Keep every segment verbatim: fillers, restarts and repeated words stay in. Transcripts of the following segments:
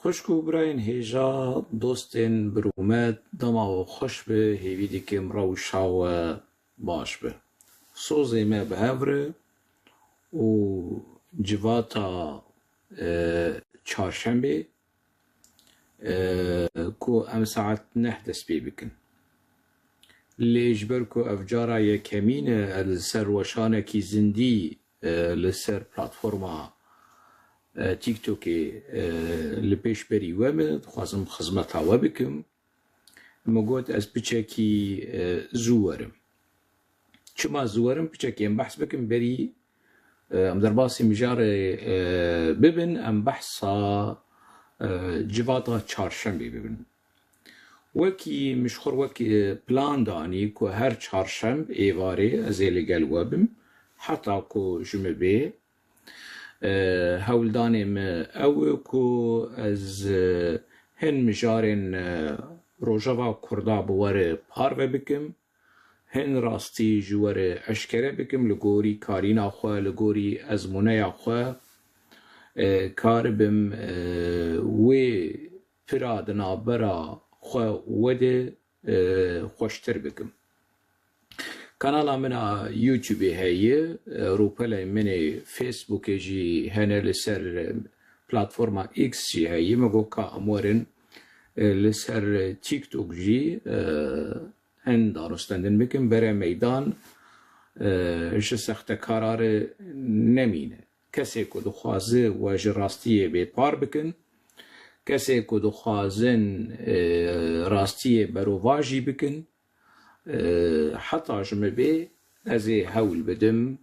Xwişk û birayên hêja, dostên birûmet, dema we xweş be, hêvî dikim rewşa we baş be. Sozê me bi hev re û civata, e, çarşembê, e, ku em saet neh dest pê bikin. Lê ji ber ku ev cara yekemîn e, ez li ser weşanekî zindî, e, li ser platforma, e, TikTokê, e, li pêşberî we me, dixwazim xizmeta we bikim. Min got, ez piçekî, e, zû werim. Çima zû werim? Piçekî em behs bikin, berî, e, em derbasî mijarê, e, bibin, em behsa, e, civata çarşembê bibin. Wekî min ji xwe wek, e, plan danî ku her çarşemb êvarê ez ê li gel we bim, heta ku ji min bê. E, hewldanê min ew e ku ez, e, hin mijarên, e, Rojava Kurda bi we re parve bikim, hin rastî ji we re eşkere bikim li gorî karîna xwe, li gorî ezmûneya xwe, e, karibim, e, wê pira di navbera xwe û we de, e, xweştir bikim. Kanala min a YouTubeê heye, e, rûpelê min ê Facebookê jî hene, li ser, e, platforma X jî heye. Min got ka em werin, e, li ser TikTok jî, e, hin danûstendin bikin, bere meydan, e, ji sextekara re nemîne. Kesê ku dixwaze we ji rastiyê bê par bikin, kesê ku dixwazin, e, rastiyê berovajî bikin, e, heta ji min bê ez ê hewl bidim,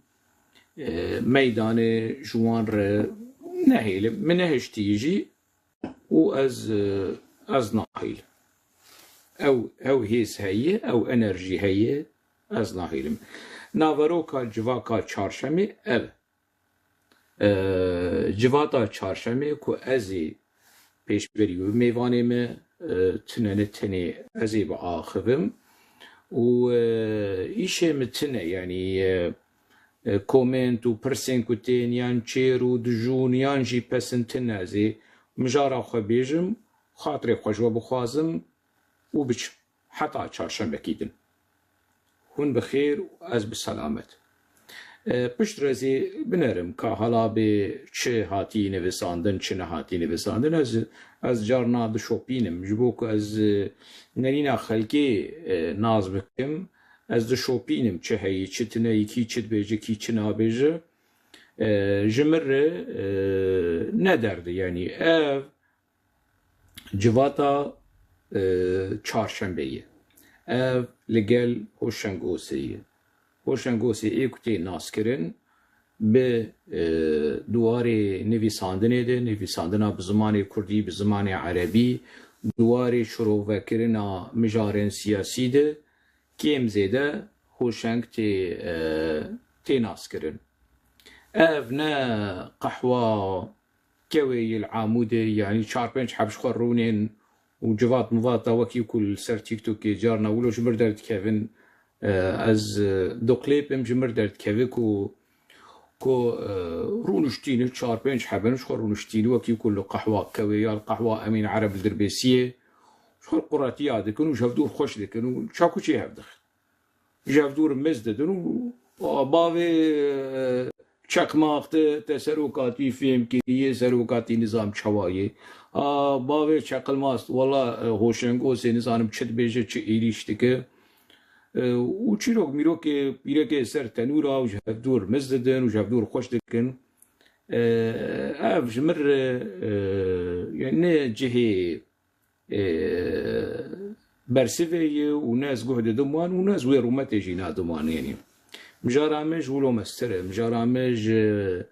e, meydanê ji wan re nehêlim. Min nehiştî jî û ez, e, ez nahêlim. Ew, ew hêz heye, ew enerjî heye, ez nahêlim. Naveroka civaka çarşemê ev e. E, civata çarşemê ku ez ê pêşberî bim, mêvanê me, e, tune ne tenê ez ê biaxivim û, e, îşê min tune, yanî, e, e, koment û pirsên ku tên yan çêr û dijûn yan jî pesin tune, ez ê mijara xwe bêjim, xatirê xwe ji we bixwazim û biçim. Heta çarşembekî din. Hûn bi xêr û ez bi selamet. E, piştre ez ê binerim ka hala bê çi hatî nivîsandin, çi nehatî nivîsandin. Ez, ez carna dişopînim. Ji bo ku ez, e, nerîna xelkê, e, nas bikim, ez dişopînim çi heyî, çi tine yî, kî çi dibêje, kî çi nabêje. E, ji min re, e, ne derd e. Yanî ev civata, e, çarşembê ye. Ev li gel Hoşengosê ye. Hoşengosê ê ku tê naskirin bi, e, di warê nivîsandinê de, nivîsandina bi zimanê kurdî, bi zimanê erebî, di warê şirovekirina mijarên siyasî de kêm zêde Hoşeng tê, e, tê naskirin. Ev ne qehwa kewê yê li Amûdê, yanî çar pênc heb ji xwe rûnên û civat mivata wekî ku li ser TikTokê carna wilo ji mir derdikevin, e, ez, e, doqlêp im, ji mir derdikeve ku, ku, e, rûniştîne, çar pênc hebin ji xwe rûniştîne wekî ku li qehwa kewê ya li qehwa Emîn Ereb li Dirbêsiyê ji xwe quretiya dikin û ji hev dûr xweş dikin û çakuçê hev dixin. Ji hev dûr miz didin û, a, bavê, e, çekmax te, te serokatî fêm kiriye, serokatî nizam çawa ye. A, bavê çeqilmaz, wela, e, Hoşengosê nizanim çi dibêje, çi êrîş dike. E, û çîrok mîrokê pîrekê ser tenûra û ji hev dûr miz didin û ji hev dûr xweş dikin. E, ev ji min re, e, ne cihê e, bersivê ye û ne ez guh didim wan û ne ez wê rûmetê jî nadim wan. Yanî mijara me ji wilo mestir e. Mijara me ji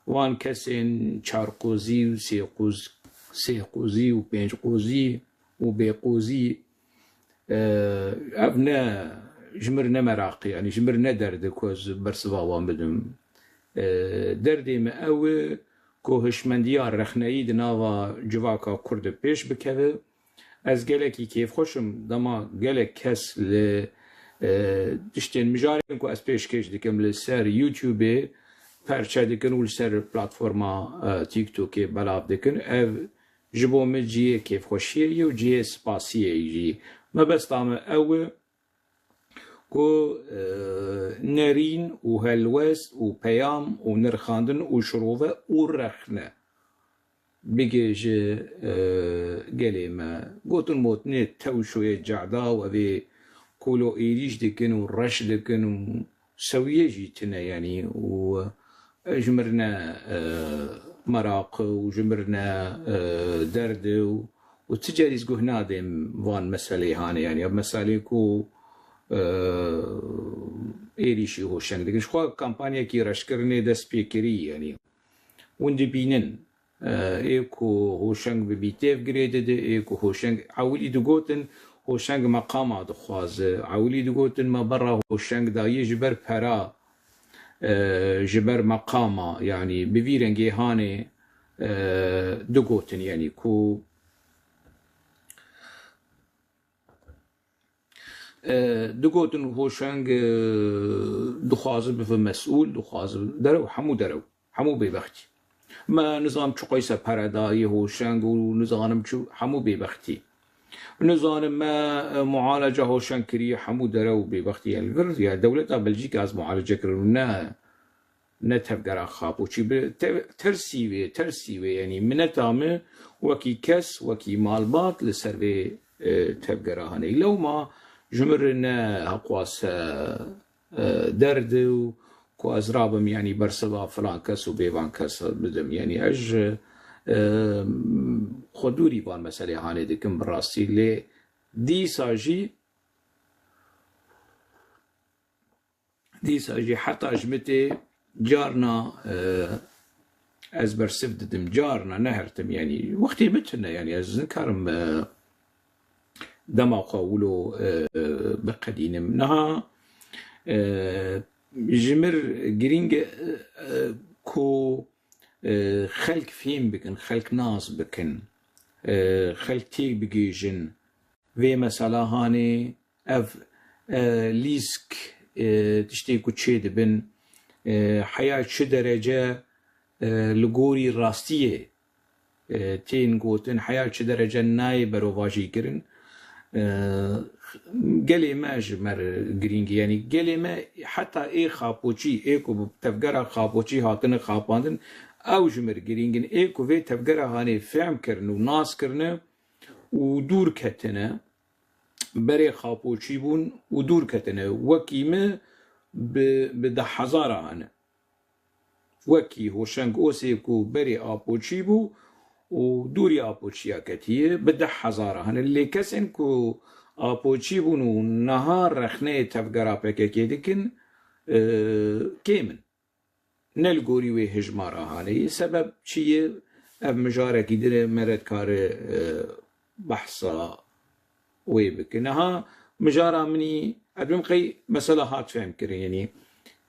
wan kesên çarqozî û sêqoz-, sêqozî û pêncqozî û bêqozî, e, ev ne ji mir ne meraq e, yanî ji mir ne derd e ku ez bersiva wan bidim. E, derdê me ew e ku hişmendiya rexneyî di nava civaka Kurd de pêş bikeve. Ez gelekî kêfxweş im, dema gelek kes li, e, tiştên mijarên ku ez pêşkêş dikim li ser YouTubeê perçe dikin û li ser platforma, e, TikTokê belav dikin. Ev Ji bo min cihê kêfxweşiyê ye û cihê spasiyê jî. Mebesta min ew e ku, e, nerîn û helwest û peyam û nirxandin û şirove û rexne bigihêje, e, gelê me. Gotin motinê tewşoyê cehda û evê kolo êrîş dikin û reş dikin û sewiyê jî tune, yanî, û, e, ji mir ne, e, meraq û ji mir ne, e, derd û, û ti carî ez guh nadêm van meselê hanê, yanî, ev meselê ku, e, êrîşî hoşeng dikin. Ji xwe kampanyekî reşkirinê dest pê kirî, yanî, hûn dibînin, e, ê ku hoşeng bibî têv girê dide, ê ku hoşeng, ewilî digotin, hoşeng meqama dixwaze. Ewilî digotin, me berra hoşeng dayî ji ber pera, e, ji ber meqama, yanî bi vî rengê hanê, e, digotin, yanî ku, e, digotin hoşeng, e, dixwaze bibe mesûl, dixwaze derew, hemû derew, hemû bêbextî. Me nizanim çi qeyse pere dayê hoşeng û nizanim çi, hemû bêbextî. Nizanim me, e, mualeca hoşeng kiriye, hemû derew bêbextî. Elvir ya dewleta Belcîka ez mualece kirin û ne, ne tevgera Xapoçî. Bi te-, tersî wê, tersî wê, yanî mineta min wekî kes, wekî malbat li ser vê, e, tevgera hene. Lewma ji min re ne heqwase, e, derd û ku ez rabim, yanî bersiva filan kes û bêvan kes bidim. Yanî ez ji, e, xwe dûrî van meselê hanê dikim bi rastî. Lê dîsa jî, dîsa jî heta ji min tê carna, e, ez bersiv didim, carna ne her tim, yanî wextê min tune, yanî ez nikarim, e, dema xwe wilo, e, biqedînim. Niha, e, ji mir girîng e, e, ku, e, xelk fêm bikin, xelk nas bikin, e, xelk têk bigihîjin vê mesela hanê, ev, e, lîsk, e, tiştê ku çê dibin, e, heya çi derece, e, li gorî rastiyê, e, tên gotin, heya çi derece nayê berovajî kirin. E, gelê me ji me re girîng e. Yanî gelê me heta ê Xapoçî, ê ku bi tevgera Xapoçî hatine xapandin, ew ji me re girîng in. Ê ku vê tevgera hanê fehm kirine û nas kirine û dûr ketine, berê Xapoçî bûn û dûr ketine. Wekî min bi, bi deh hezara hene. Wekî Hoşeng Osê ku berê Apoçî bû û dûrî Apoçiya ketiye, bi deh hezara hene. Lê kesên ku Apoçî bûn û niha rexneyê tevgera P K K dikin, e, kêm in. Ne li gorî wê hijmara hanê ye. Sebeb çi ye? Ev mijarekî din e, me re dikare, e, behsa wê bike. Niha mijara min î, ez bim qey mesela hat fehmkirin, yanî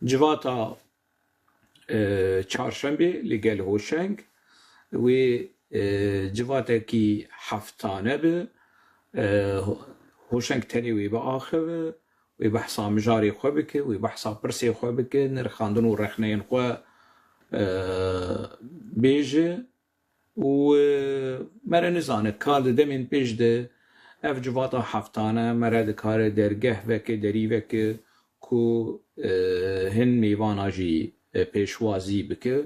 civata, e, çarşembê li gel Hoşeng, wê, e, civatekî heftane be, e, Ho-, Hoşeng tenê wê biaxive, wê behsa mijarê xwe bike, wê behsa pirsê xwe bike, nirxandin û rexneyên xwe, e, bêje û, e, me re nizane, ka di demên pêş de ev civata heftane me re dikare dergeh veke, derî veke ku, e, hin mêvana jî, e, pêşwazî bike.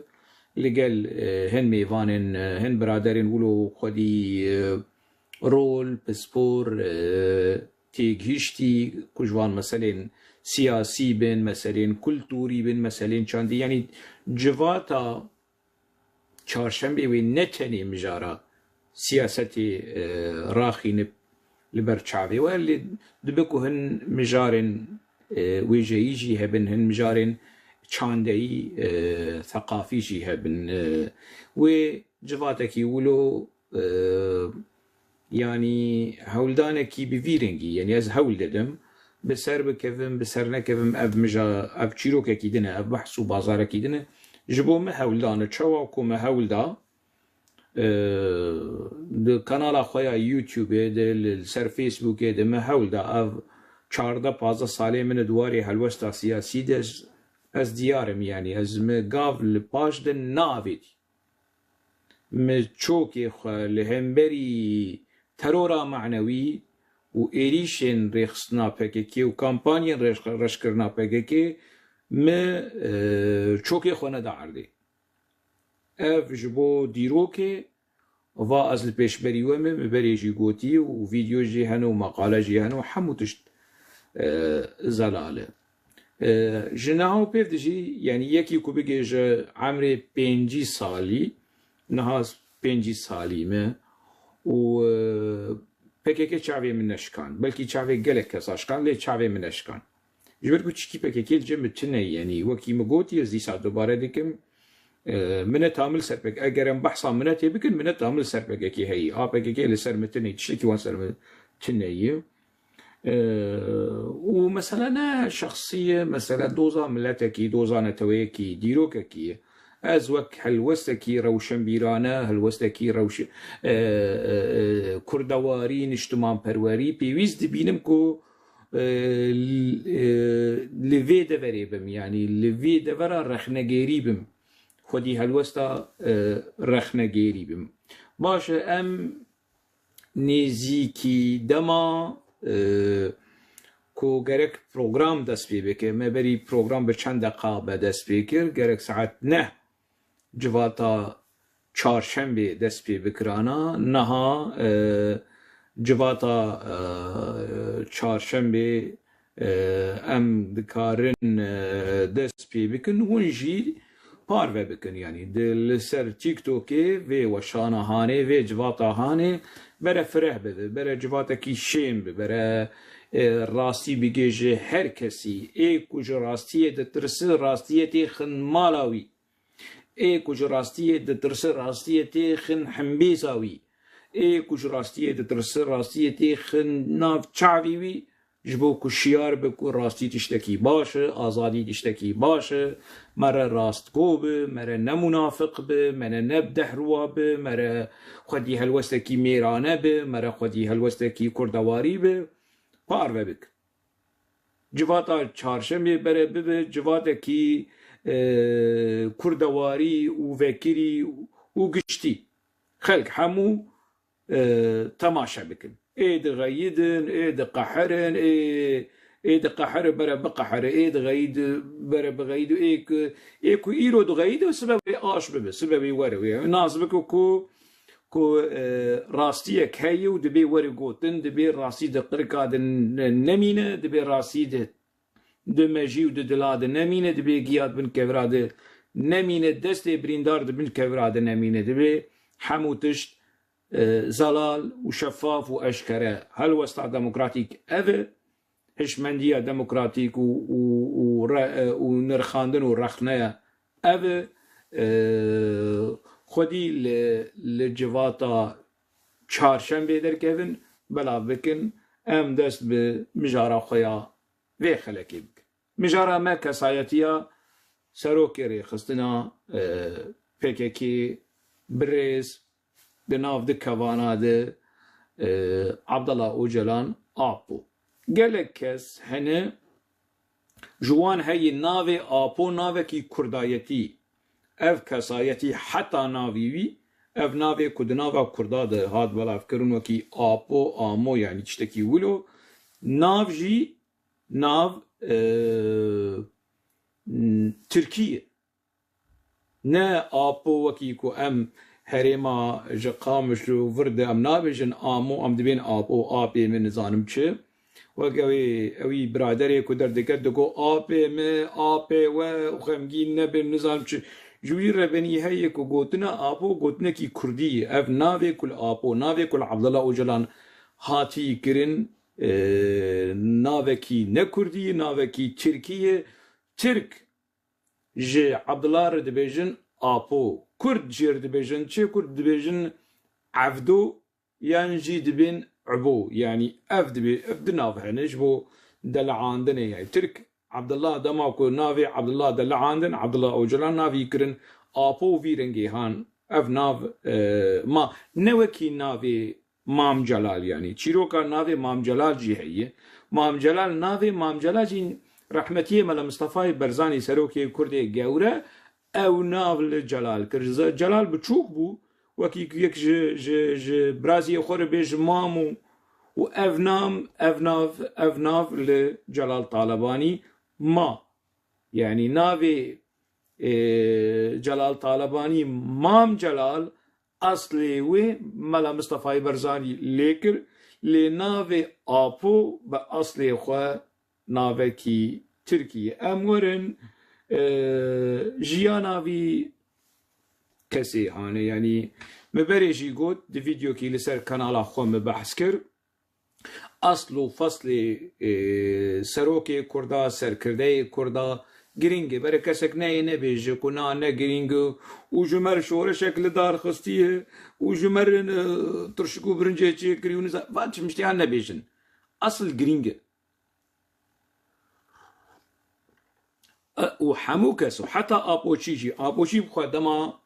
Li gel, e, hin mêvanên, e, hin biraderên wilo xwedî, e, rol, pispor, e, têgihiştî ku ji van meselên siyasî bin, meselên kulturî bin, meselên çandî, yanî civata çarşembê wê ne tenê mijara siyasetê, e, raxînib li ber çavê we, lê dibe ku hin mijarên, e, wêjeyî jî hebin, hin mijarên çandeyî, e, theqafî jî hebin. E, wê civatekî wilo, e, yanî hewldanekî bi vî rengî, yanî ez hewl didim, bi ser bikevim, bi ser nekevim, ev mija, ev çîrokekî din e, ev behs û bazarekî din e. Ji bo min hewldan e. Çawa ku me hewl da, e, di kanala xwe ya YouTube-ê de, li, li ser Facebookê de me hewl da, ev çardeh pazdeh salê min e di warê helwesta siyasî de, ez, ez diyar im, yanî ez, min gav li paş de neavêtî. Mi çokê xwe li hemberî terora manewî û êrîşên rêxistina P K K û kampanyên rêx-, reşkirina P K K mi, e, çokê xwe neda erdê. Ev ji bo dîrokê va ez li pêşberî we me, min berê jî gotî û vîdeo jî hene û meqale jî hene û hemû tişt, e, zelal e. E, ji niha û pêv de jî, yanî yekî ku bigêje emrê pêncî salî, niha pêncî salî me û, e, P K K çavê min neşikan. Belkî çavê gelek kesa şikan, lê çavê min neşikan. Ji ber ku çikî P K K li cem min tune ye, yanî wekî min gotî, ez dîsa dubare dikim. E, minet tamil ser P K K, eger em behsa minetê bikin, minet tamil ser P K K heyî. A P K K li ser min tune ye, tiştekî wan ser min tune ye. E, û mesele ne şexsî ye, mesele doza miletekî, doza neteweyekî, dîrokekî ye. Ez wek helwestekî rewşenbîrane, helwestekî rewş-, e, e, e, kurdewarî, niştimanperwerî pêwîst dibînim ku, e, l-, e, li vê deverê bim, yanî li vê devera rexnegêrî bim. Xwedî helwesta, e, rexnegêrî bim. Baş e, em nêzîkî dema, e, ku gerek program dest pê bike, me berî program bi çend deqa be dest pê kir, gerek saet neh civata çarşembê dest pê bikirana, niha, e, civata, e, çarşembê, e, em dikarin, e, dest pê bikin, hûn jî parve bikin. Yanî di, li ser TikTokê vê weşana hanê, vê civata hanê, bere fireh bibe, bere civatekî şên bibe, bere, e, rastî bigêje her kesî. Ê ku ji rastiyê ditirse, rastiyê tê xin mala wî. Ê ku ji rastiyê ditirse, rastiyê tê xin hembêza wî. Ê ku ji rastiyê ditirse, rastiyê tê xin nav çavî wî, ji bo ku şiyar be ku rastî tiştekî baş e, azadî tiştekî baş e, mere rastgo be, mere ne munafiq be, mere ne bi dehruwa be, mere xwedî helwestekî mêrane be, mere xwedî helwestekî kurdewarî be, parve bik. Civata çarşemê bere bibe civatekî, e, kurdewarî û vekirî û giştî. Xelk hemû, e, temaşe bikin. Ê dixeyidin, ê diqeherin, ê, ê diqehire bere biqehire, ê dixeyide bere bixeyide, ê ku, ê ku îro dixeyide sibe wê aş bibe, sibe wê were wê. Nas bike ku ku, e, rastiyek heye û dibê were gotin, dibê rastî di qirika de ne-, nemîne, dibê rastî di, di mejî û di dila de nemîne, dibê giya di bin kevira de nemîne, destê birîndar di bin kevira de nemîne, dibê hemû tişt, e, zelal û şefaf û eşkere. Helwesta demokratîk ev e. Hişmendiya demokratîk û, û, û re-, û nirxandin û rexneya ev e, e, xwedî li, li civata çarşembê derkevin, belav bikin, em dest bi mijara xwe ya vê xelekê bikin. Mijara me kesayetiya serokê rêxistina, e, P K K, birêz, di nav di kevana de, e, Abdullah Ocalan Apo. Gelek kes hene ji wan heye navê Apo navekî kurdayetî. Ev kesayetî heta navî wî, ev navê ku di nava kurda de hat belavkirin wekî Apo, Amo, yanî tiştekî wilo, nav jî nav, e, tirkî ye. Ne Apo wekî ku em herêma ji Qamiş û vir de em nabêjin Amo, em dibên Apo, apê min nizanim çi. Wek ew ê, ew î biraderê ku derdike digo apê min, apê we û xemgîn nebin nizanim çi. Ji wî re benî heye ku gotina Apo gotinekî kurdî ye. Ev navê ku li Apo, navê ku li Abdullah Ocalan hatî kirin, e, navekî ne kurdî ye, navekî tirkî ye. Tirk ji Abdullah re dibêjin Apo. Kurd jê re dibêjin çi? Kurd dibêjin Evdo yan jî dibên Ebo. Yanî ev dibê, ev di nav hene ji bo deleandinê. Yanî Tirk Abdullah dema ku navê Abdullah deleandin, Abdullah Ocalan navî kirin Apo û vî rengê han. Ev nav, e, ma ne wekî navê Mam Celal yanî. Çîroka navê Mam Celal jî heye. Mam Celal, navê Mam Celal jî rehmetiyê Mele Mistefayê Berzanî serokê Kurdê gewre ew nav li Celal kir. Ze-, Celal biçûk bû wekî ku yek ji, ji, ji biraziyê xwe re bêje mam û, û ev nam, ev nav, ev nav li Celal Talebanî ma. Yanî navê, e, Celal Talebanî, Mam Celal, eslê wê Mela Mistefayê Barzanî lê kir, lê navê Apo bi eslê xwe navekî Tirkî ye. Em werin, e, jiyana vî kesê hane. Yanî me berê jî got, di vîdeokî li ser kanala xwe me behs kir. Asl û feslê, e, serokê Kurda, serkirdeyê Kurda girîng e. Berê kesek neyê nebêje ku na ne girîng e û ji me re şoreşek li dar xistiye û ji me re, e, tirşik û birincê çêkirî û niza-, van çi miştiyan nebêjin. Asl girîng e. E, û hemû kes, û heta Apoçî jî, Apoçî bi xwe dema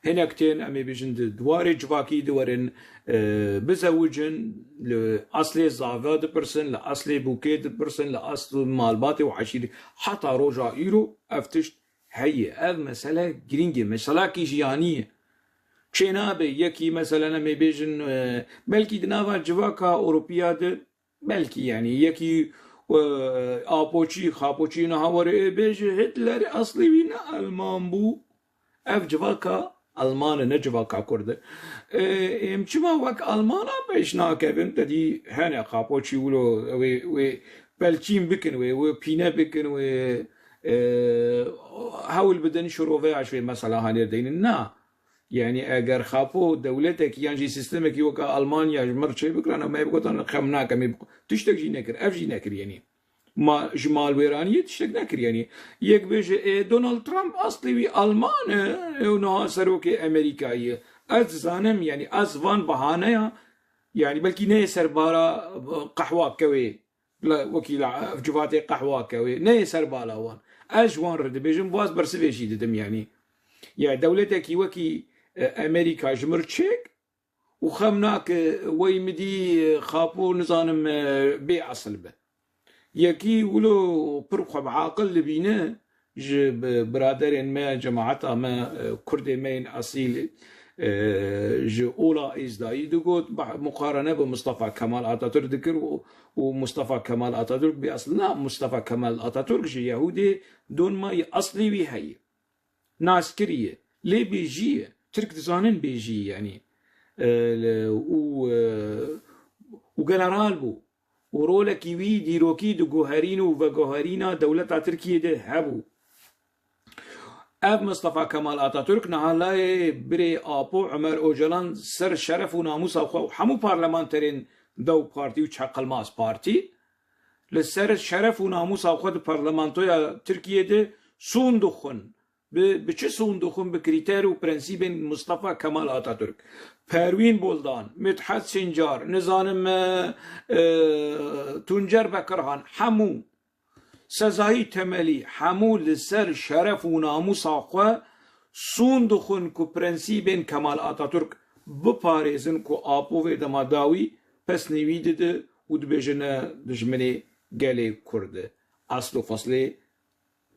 hinek tên, em ê bêjin, di, di warê civakî diwerin, e, bizewicin, li eslê zava dipirsin, li eslê bûkê dipirsin, li esl malbatê û eşîrê. Heta roja îro ev tişt heye. Ev mesele girîng e, meselakî jiyanî ye. Çênabe yekî, meselen, em ê bêjin, e, belkî di nava civaka Ewropiya de, belkî, yanî, yekî, e, Apoçî, Xapoçî niha were ê bêje, Hitler eslê wî ne Alman bû. Ev civaka Alman e, ne civaka Kurd e. E, em çima wek Almana pêş nakevin? Te dî hene Xapoçî wilo wê, wê pelçîn bikin, wê, wê pîne bikin, wê, e, hewl bidin şiroveya ji wê mesela hanêr deynin. Na. Yanî eger Xapo dewletekî yan jî sîstemekî weka Almanya ji mir çê bikirana, me bigotan xem nake, me biko-, tiştek jî nekir, ev jî nekir, yanî. Ma ji malwêraniyê tiştek nekir, yanî. Yek bêje, ê, Donald Trump eslê wî Alman e, û niha serokê Amerîkayê ye. Ez dizanim, yanî ez van bahaneya, yanî belkî neyê serbara, e, qehwa kewê. Li, wekî li ev civatê qehwa kewê. Neyê ser bala wan. Ez ji wan re dibêjim, baz bersivê jî didim, yanî. Ya dewletekî wekî, e, Amerîka ji mir çêk û xem nake wey midî, e, Xapo, nizanim, e, bê esil be. Yekî wilo pir xwe bi aqil dibîne, ji bi-, biraderên me, cemaeta me, e, Kurdê me yên esîl, e, ji ola Êzdayî digot, ba-, muqarene bi Mustafa Kemal Atatürk dikir û, û Mustafa Kemal Atatürk bê esil. Na, Mustafa Kemal Atatürk ji Yehûdê donma yê eslî wî heye. Naskirî ye. Lê bêjî ye. Tirk dizanin bêjî ye, yanî. E, le-, û, e, û general bû. û rolekî wî dîrokî di guherîn û veguherîna dewleta Tirkiyê de hebû. Ev Mustafa Kemal Atatürk niha layê birê Apo Ömer Ocalan ser şeref û namûsa xwe û hemû parlamenterên DEM Partî û Çakılmaz Partî li ser şeref û namûsa xwe di parlamentoya Tirkiyê de sûn dixwin. Bi, bi çi sûn dixwin? Bi krîter û prensîbên Mustafa Kemal Atatürk. Perwîn Buldan, Mithat Sincar, nizanim, e, e, Tuncer Bekirhan, hemû, Sezayî Temelî, hemû li ser şeref û namûsa xwe sûn dixwin ku prensîbên Kemal Atatürk biparêzin, ku Apo vê dema dawî pesnê wî dide û dibêje ne dijminê gelê Kurd e. Asl û feslê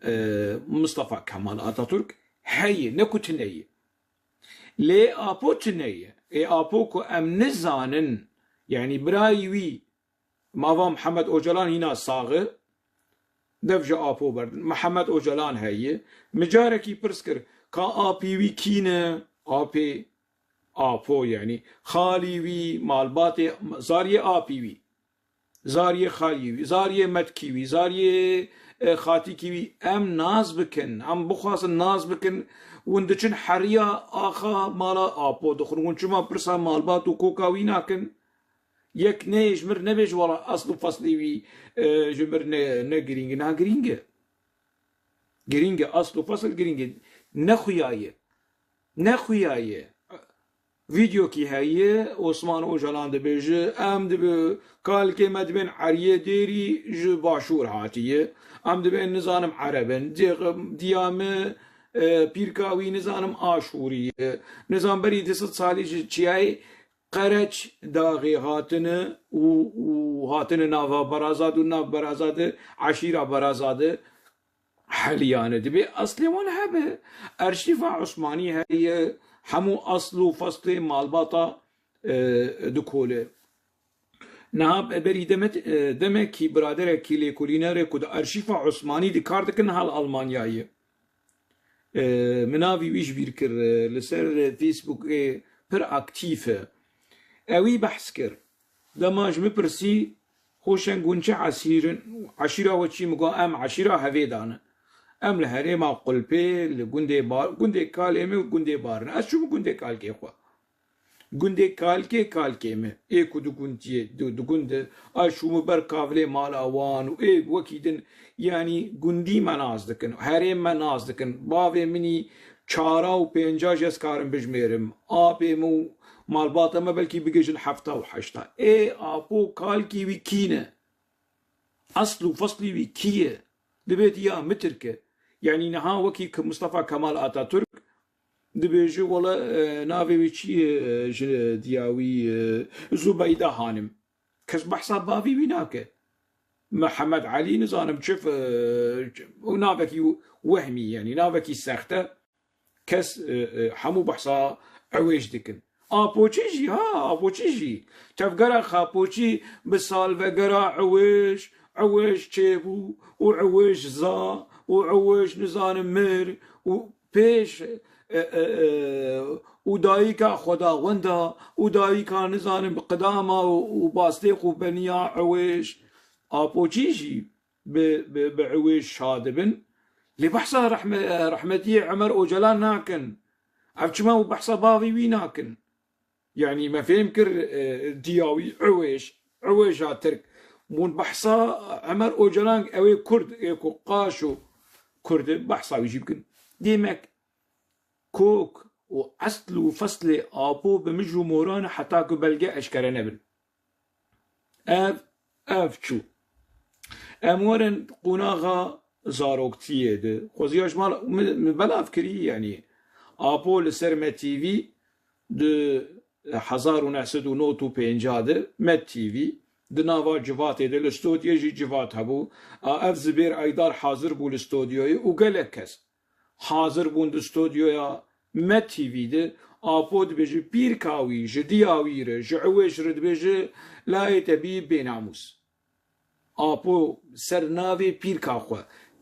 e, Mustafa Kemal Atatürk heye, ne ku tune ye. Lê Apo tune ye. Ê Apo ku em nizanin, yanî birayî wî, mava Mihemed Ocalan hîna sax e, dev ji Apo berdin. Mihemed Ocalan heye. Min carekî pirs kir, ka apî wî kî ne? Apê, Apo yanî. Xalî wî, malbatê, zariyê apî wî. Zariyê xaliyê wî, zariyê metkî wî, zariyê, e, xatîkî wî, em nas bikin, em bixwazin nas bikin, hûn diçin heriya axa mala Apo dixwin. Hûn çima pirsa malbat û koka wî nakin? Yek neyê ji mir nebêj, wela asl û feslê wî, e, ji mir ne, ne girîng e. Na girîng e. Girîng e, asl û fesl girîng e. Nexuyaye. Nexuyaye. Vîdyokî heye, Osman Ocalan dibêje, em dibi kalkê me dibên eriyê dêrî ji başûr hatiye. Em dibên nizanim ereb in. Dêx-, diya me, e, pîrka wî nizanim aşûrî ye. Nizam berî du sed salî ji çiyayê Qereç daxê hatine û, û hatine nava Berazad û nav Berazade, eşîra Berazade heliyane. Dibê eslê wan hebe. Arşîva Osmanî heye, hemû asl û feslê malbata, e, dikole. Niha berî demet-, e, demekî biraderekî lêkolînerê ku di arşîfa Osmanî de kar dikin, niha li Almanyayê. E, min navî wî ji bîr kir, e, li ser Facebookê pir aktîf e. Ewî behs kir. Dema ji min pirsî, Xoşeng, hûn çi esîr in? Eşîra we çi? Min got, em eşîra Hevêdan in. Em li herêma Qulpê, li gundê Bar-, gundê kalê min, gundê Barin. Ez çûm gundê kalkê xwe. Gundê kalkê, kalkê min. Ê ku di gundiyê, di, di gund de, ez çûm ber kavlê mala wan û ê wekî din, yanî gundî me nas dikin, herêm me nas dikin. Bavê min î çara û pênca jî ez karim bijmêrim. Apê min û malbata me belkî bigihîjin hefta û heşta. Ê apo, kalkî wî kî ne? Esl û feslî wî kî ye? Dibêt ya min tirk e. Yanî niha wekî Ke-, Mustafa Kemal Atatürk dibêje, wele, e, navê wî çi ye, e, ji diya wî, e, Zubeyde Hanim. Kes behsa bavî wî nake. Mihemed Elî, nizanim çi, e, û navekî wehmî, yanî navekî sexte. Kes, e, e, hemû behsa Ewêj dikin. Apoçî jî, ha, Apoçî jî. Tevgera Xapoçî bi salvegera Ewêj, Ewêj çêbû û Ewêj za û Ewêj, nizanim, mir û pêş, e, e, e, û dayika xwedawenda û dayika, nizanim, qidama û, û bastêx û beniya Ewêj. Apoçî jî bi, bi, bi Ewêj şa dibin. Lê behsa rehme-, rehmetiyê Emer Ocalan nakin. Ev çima û behsa bavê wî nakin? Yanî me fêm kir, e, diya wî Ewêj, Ewêja Tirk. Hûn behsa Emer Ocalan, ew ê Kurd, ê ku qaşo Kurd e, behsa wî jî bikin. Demek kok û esl û feslê Apo bi mij û moran e heta ku belge eşkere nebin. Ev, ev çû. Em werin qonaxa zaroktiyê de. Xweziya ji mal min, min belav kirî, yanî Apo li ser Me T V di hezar û neh sed û nod û pênca de Me T V di nava civatê de, li stodiyê jî civat hebû. A, ev Zibêr Aydar hazir bû li stodyoyê û gelek kes hazir bûn di stodyoya Me T V de. Apo dibêje pîrka wî, ji diya wî re, ji Ewêj re dibêje, layê te bî bênamûs. Apo ser navê pîrka xwe,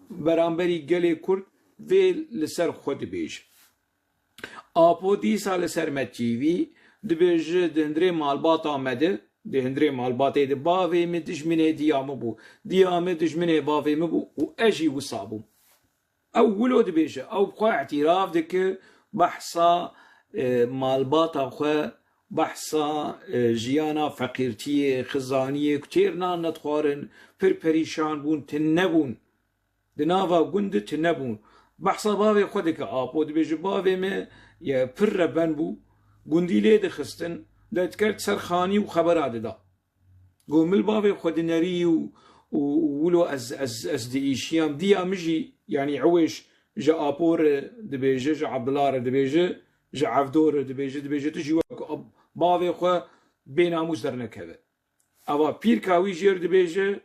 beramberî gelê Kurd vê li ser xwe dibêje. Apo dîsa li ser Me T V dibêje, di hundirê malbata me de, di hundirê malbatê de bavê min dijminê diya min bû, diya min dijminê bavê min bû û ez jî wisa bûm. Ew wilo dibêje, ew bi xwe îtîraf dike, behsa, e, malbata xwe, behsa, e, jiyana feqîrtiyê, xizaniyê, ku têr nan nedixwarin, pir perîşan bûn, tune bûn. Di nava gund de tune bûn. Behsa bavê xwe dike, Apo dibêje, bavê me ye pir reben bû, gundî lê dixistin, derdikert ser xanî û xebera dida. Got, min li bavê xwe dinerî û, û, û wilo ez, ez, ez diîşiyam. Diya min jî, yanî Ewêj ji Apo re dibêje, ji Abdullah re dibêje, ji Evdo re dibêje, dibêje, tu jî wek ab-, bavê xwe bênamûs dernekeve. Eva pîrka wî jêr dibêje,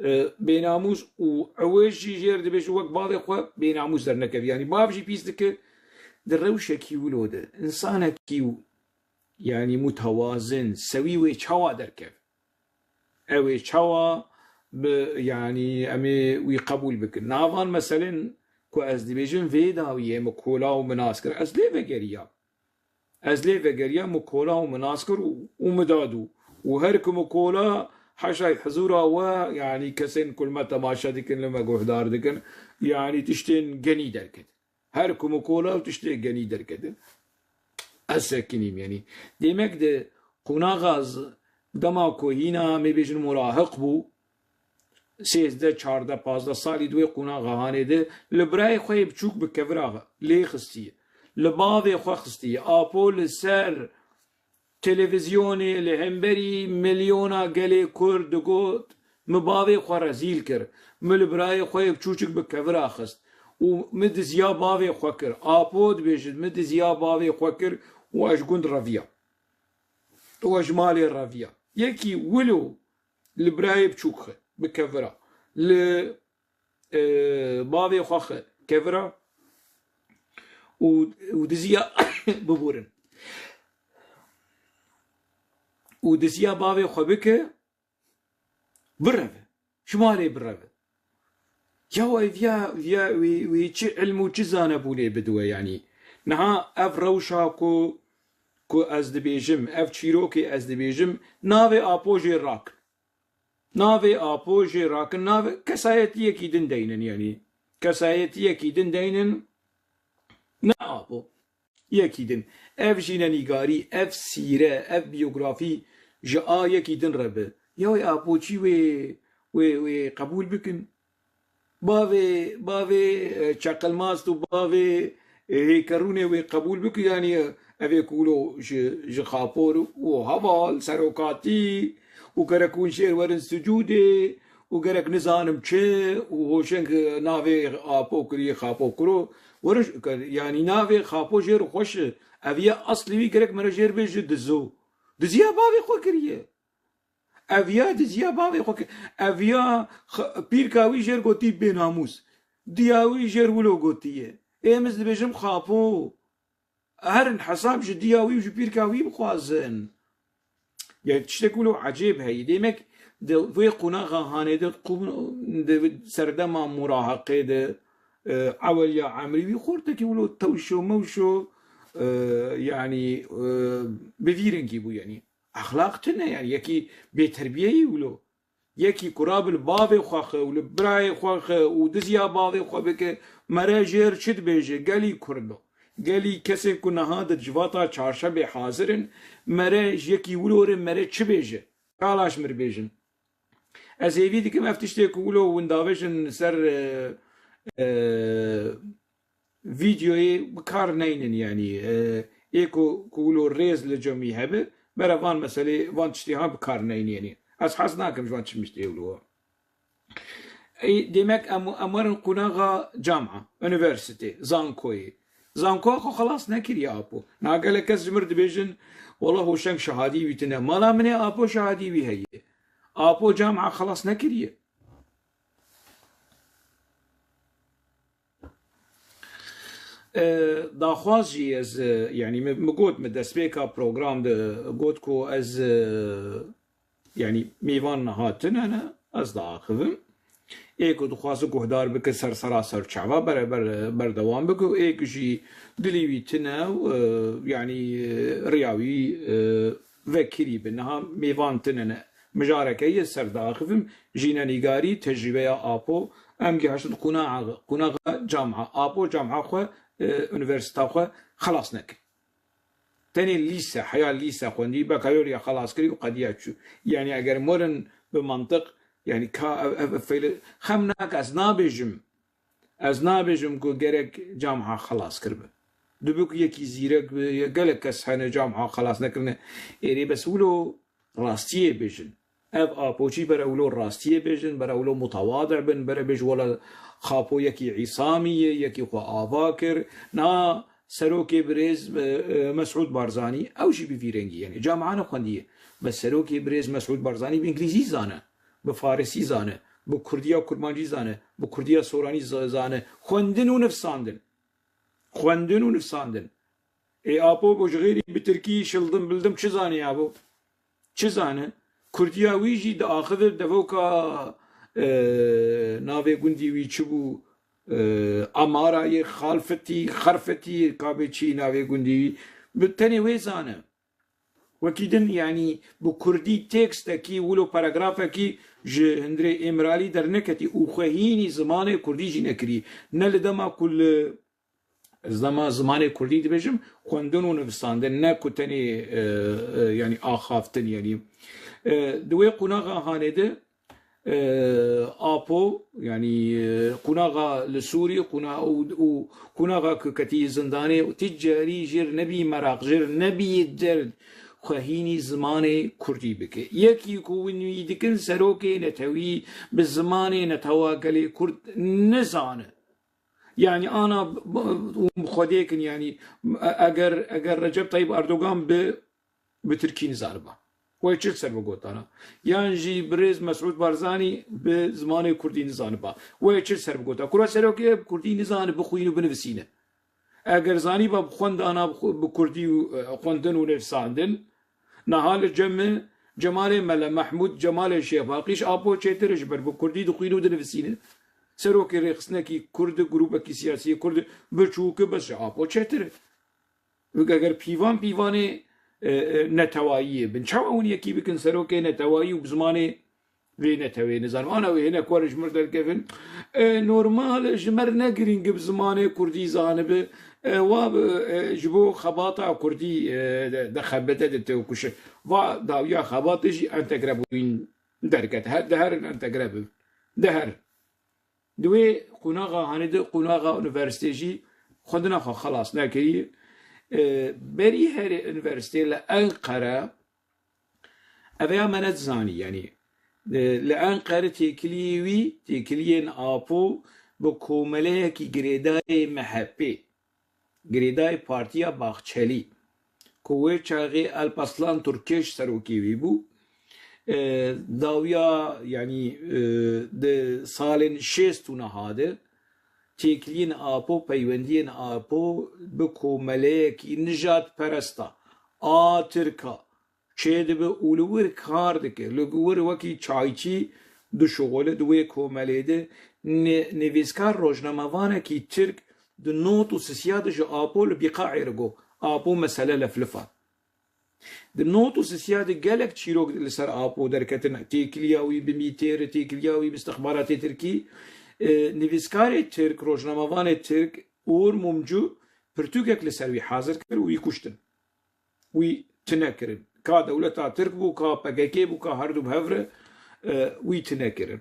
e, bênamûs û Ewêj jî jêr dibêje, wek bavê xwe bênamûs dernekeve. Yanî bav jî pîs dike, di rewşekî wilo de, însanekî û yanî mutewazin, sewî wê çawa derkev? Ew ê çawa bi, yanî em ê wî qebûl bikin? Navan meselên ku ez dibêjim vê dawiyê min kola û min nas kir. Ez lê vegeriyam. Ez lê vegeriyam, min kola û min nas kir û, û min dadû. Û her ku min kola, heşay hizûra we, yanî kesên ku li me temaşe dikin, li me guhdar dikin, yanî tiştên genî derket. Her ku min kola û tiştê genî derketin. Ez sekinîm, yanî. Demek di qonaxa z-, dema ku hîna, em ê bêjin, murahiq bû, sêzdeh, çardeh, pazdeh salî di wê qonaxa hanê de, li birayê xwe yê biçûk bi kevira lê xistiye. Li bavê xwe xistiye. Apo li ser televîzyonê li hemberî milyona gelê Kurd digot, min bavê xwe rezîl kir, min li birayê xwe yê biçûçik bi kevira xist û min diziya bavê xwe kir. Apo dibêjin, min diziya bavê xwe kir û ez ji gund reviya. Û ez ji malê reviya. Yekî wilo li birayê biçûk xwe bi kevira, li e, bavê xwe xe kevira û, û diziya biborin. Û diziya bavê xwe bike, bireve. Ji malê bireve. Ya ev ya, ya wê, wê çi ilm û çi zanebûnê bidiwe yanî. Niha ev rewşa ku, ku ez dibêjim, ev çîrokê ez dibêjim, navê Apo jê rakin. Navê Apo jê rakin, navê kesayetiyekî din deynin yanî. Kesayetiyekî din deynin, ne Apo. Yekî din. Ev jînenîgarî, ev sîre, ev biyografî ji a yekî din re bi. Ya wê Apo çî wê, wê, wê qebûl bikin? Bavê, bavê, e, çeqilmast û bavê, e, hêkerûnê wê qebûl bikin? Yanî, e, ev ê ku wilo ji, ji Xapor û heval, serokatî û gerek hûn jêr werin sicûdê û gerek nizanim çi û hoşeng navê Apo kirî, Xapo kiro. Werin, yanî navê Xapo jêr xweş e. Ev ya eslî wî gerek mere jêr bêje dizo. Diziya bavê xwe kiriye. Ev ya diziya bavê xwe kir. Ev ya x-, pîrka wî jêr gotî bênamûs. Diya wî jêr wilo gotiye. Ê min dibêjim Xapo. Herin hesab ji diya wî û ji pîrka wî bixwazin. Ya tiştek wilo ecêb heye. Demek di vê qonaxa hanê de qûm-, di serdema muraheqê de, e, eweliya emrî wî xortekî wilo tewşo mewşo, e, yanî, e, bi vî rengî bû yanî. Exlaq tune yanî, yekî bêterbiyeyî wilo. Yekî ku rabe li bavê xwe xe û li birayê xwe xe û diziya bavê xwe bike, mere jêr çi dibêje? Gelî Kurdo. Gelî kesên ku niha di civata çarşebê hazir in, mere ji yekî wilo re mere çi bêje? Kala ji mir bêjin. Ez hêvî dikim ev tiştê ku wilo hûn davêjin ser, e, e, vîdyoyê bi kar neynin, yanî, e, ê ku, ku wilo rêz li cem wî hebe, bere van meselê, van tiştê ha bi kar neynin, yanî. Ez hez nakim ji van çi tiştê wilo. Ê, demek em, em werin qonaxa cama, unîversîte, zankoyê. Zankoya xwe xelas nekiriye Apo. Na gelek kes ji mir dibêjin, wela hoşeng şehadî wî tune. Mala min ê Apo şehadî wî heye. Apo cama xelas nekiriye. E, daxwaz jî ez, e, yanî min, min got, min destpêka program de got ku ez, e, yanî mêvan niha tune ne, ez diaxivim. Ê ku dixwaze guhdar bike ser sera ser çava bere, ber, berdewam bike û ê ku jî dilê wî tune û, e, yanî, e, riya wî, e, vekirî bi. Niha mêvan tune ne. Mijareke yê ser diaxivim, jînenîgarî, tecrîbeya Apo, em gihaştin qonaxa, qonaxa cama. Apo cama xwe, e, unîversîta xwe xelas nekir. Tenê lîse, heya lîse xwendî, bekaloriya xelas kirî û qediya çû. Yanî eger morin bi mantiq, yanî ka ev, ev, ev feyle, xem nake, ez nabêjim. Ez nabêjim ku gerek cama xelas kiribe. Dibe ku yekî zîrek bi, gelek kes hene cama xelas nekirine. Êrê bes wilo rastiyê bêjin. Ev Apoçî bere wilo rastiyê bêjin, bere wilo mutewadi bin, bere bêj wela Xapo yekî îsamî ye, yekî xwe ava kir. Na serokê birêz, e, e, Mesûd Barzanî, ew jî bi vî rengî, yanî cama nexwendiye. Bes serokê birêz Mesûd Barzanî bi îngilîzî zane, bi farisî zane, bi kurdiya kurmancî zane, bi kurdiya soranî z-, zane. Xwendin û nivsandin. Xwendin û nivsandin. Ê Apo bo ji xêrî bi tirkî şildim bildim çi zanî ya bo? Çi zane? Kurdiya wî jî diaxive devoka, e, navê gundî wî çi bû? E, Amara yê Xalfetî, Xerfetî, kabê çi navê gundî wî? Bi tenê wê zane. Wekî din, yanî bi kurdî tekstekî, wilo paragrafekî ji hundirê Îmralî derneketî û xwe hînî zimanê kurdî jî nekirî. Ne li dema ku li, ez dema zimanê kurdî dibêjim, xwendin û nivistandin, ne ku tenê, e, e, yanî axaftin, yanî. E, di wê qonaxa hanê de, e, Apo, yanî, e, qonaxa li Sûrî, qona-, û, û qonaxa ku ketî zindanê, û ti carî jêr nebî meraq, jêr nebî derd, xwe hînî zimanê kurdî bike. Yekî ku win wî dikin serokê netewî bi zimanê netewa gelê kurd nizane. Yanî ana b-, b-, û bi Xwedê kin, yanî e-, eger, eger Recep Tayyip Erdogan bi, bi tirkî nizaniba, wê çi li ser bigotana? Yan jî birêz Mesûd Barzanî bi zimanê kurdî nizaniba, wê çi li ser bigota? Kura serokê bi kurdî nizane bixwîne û binivîsîne. Eger zanîba bi xwendana bi xwe-, bi kurdî û, e, xwendin û nivîsandin, niha li cem Cemalê Mele Mehmûd, Cemalê Şêfaqî ji Apo çêtir e, ji ber bi kurdî dixwîn û dinivîsîne. Serokê rêxistinekî kurd, grûpekî siyasî kurd biçûk e, bes ji Apo çêtir e. Wek eger pîvan pîvanê, e, e, netewayiyê bin. Çawa hûn yekî bikin serokê netewayî û bi zimanê vê neteweyê nizanim. Ana wê hinek werin ji mir derkevin. E, normal ji me re ne girîng e bi zimanê kurdî zanibe. E, wa bi, e, ji bo xebata kurdî, e, de, de xebete de têkuşe. Va dawiya xebatê jî entegre bûyîn derket. Her, de herin entegre bibin. De herin. Di wê qonaxa hanê de qonaxa unîversîtê jî xwendina xwe xelas nekiriye. E, berî herê unîversîtê li Enqere, ev ya me nedizanî, yanî, e, li Enqere têkiliyê wî, têkiliyên Apo bi komeleyekî girêdayê M H P, girêdayê Partiya Bahçelî, ku wê çaxê Alparslan Türkeş serokê wî bû, e, dawiya, yanî, e, di salên şêst û niha de têkiliyên Apo, peywendiyên Apo bi komeleyekî nijadperesta, a Tirka, çêdibe û li wir kar dike. Li wir wekî çayçî dişuxule di wê komelê de. Nê-, nivîskar, rojnamevanekî Tirk di not û sisiya de ji Apo li Bîqaê re got, Apo mesele leflif a. Di not û sisiya de gelek çîrok li ser Apo derketin, têkiliya wî bi mîtêr, têkiliya wî bi istixbaratê Tirkî. E, nivîskarê Tirk, rojnamevanê Tirk Uğur Mumcu pirtûkek li ser wî hazir kir û wî kuştin. Wî tune kirin. Ka dewleta Tirk bû, ka P K K bû, ka herdu bi hev re, e, wî tune kirin.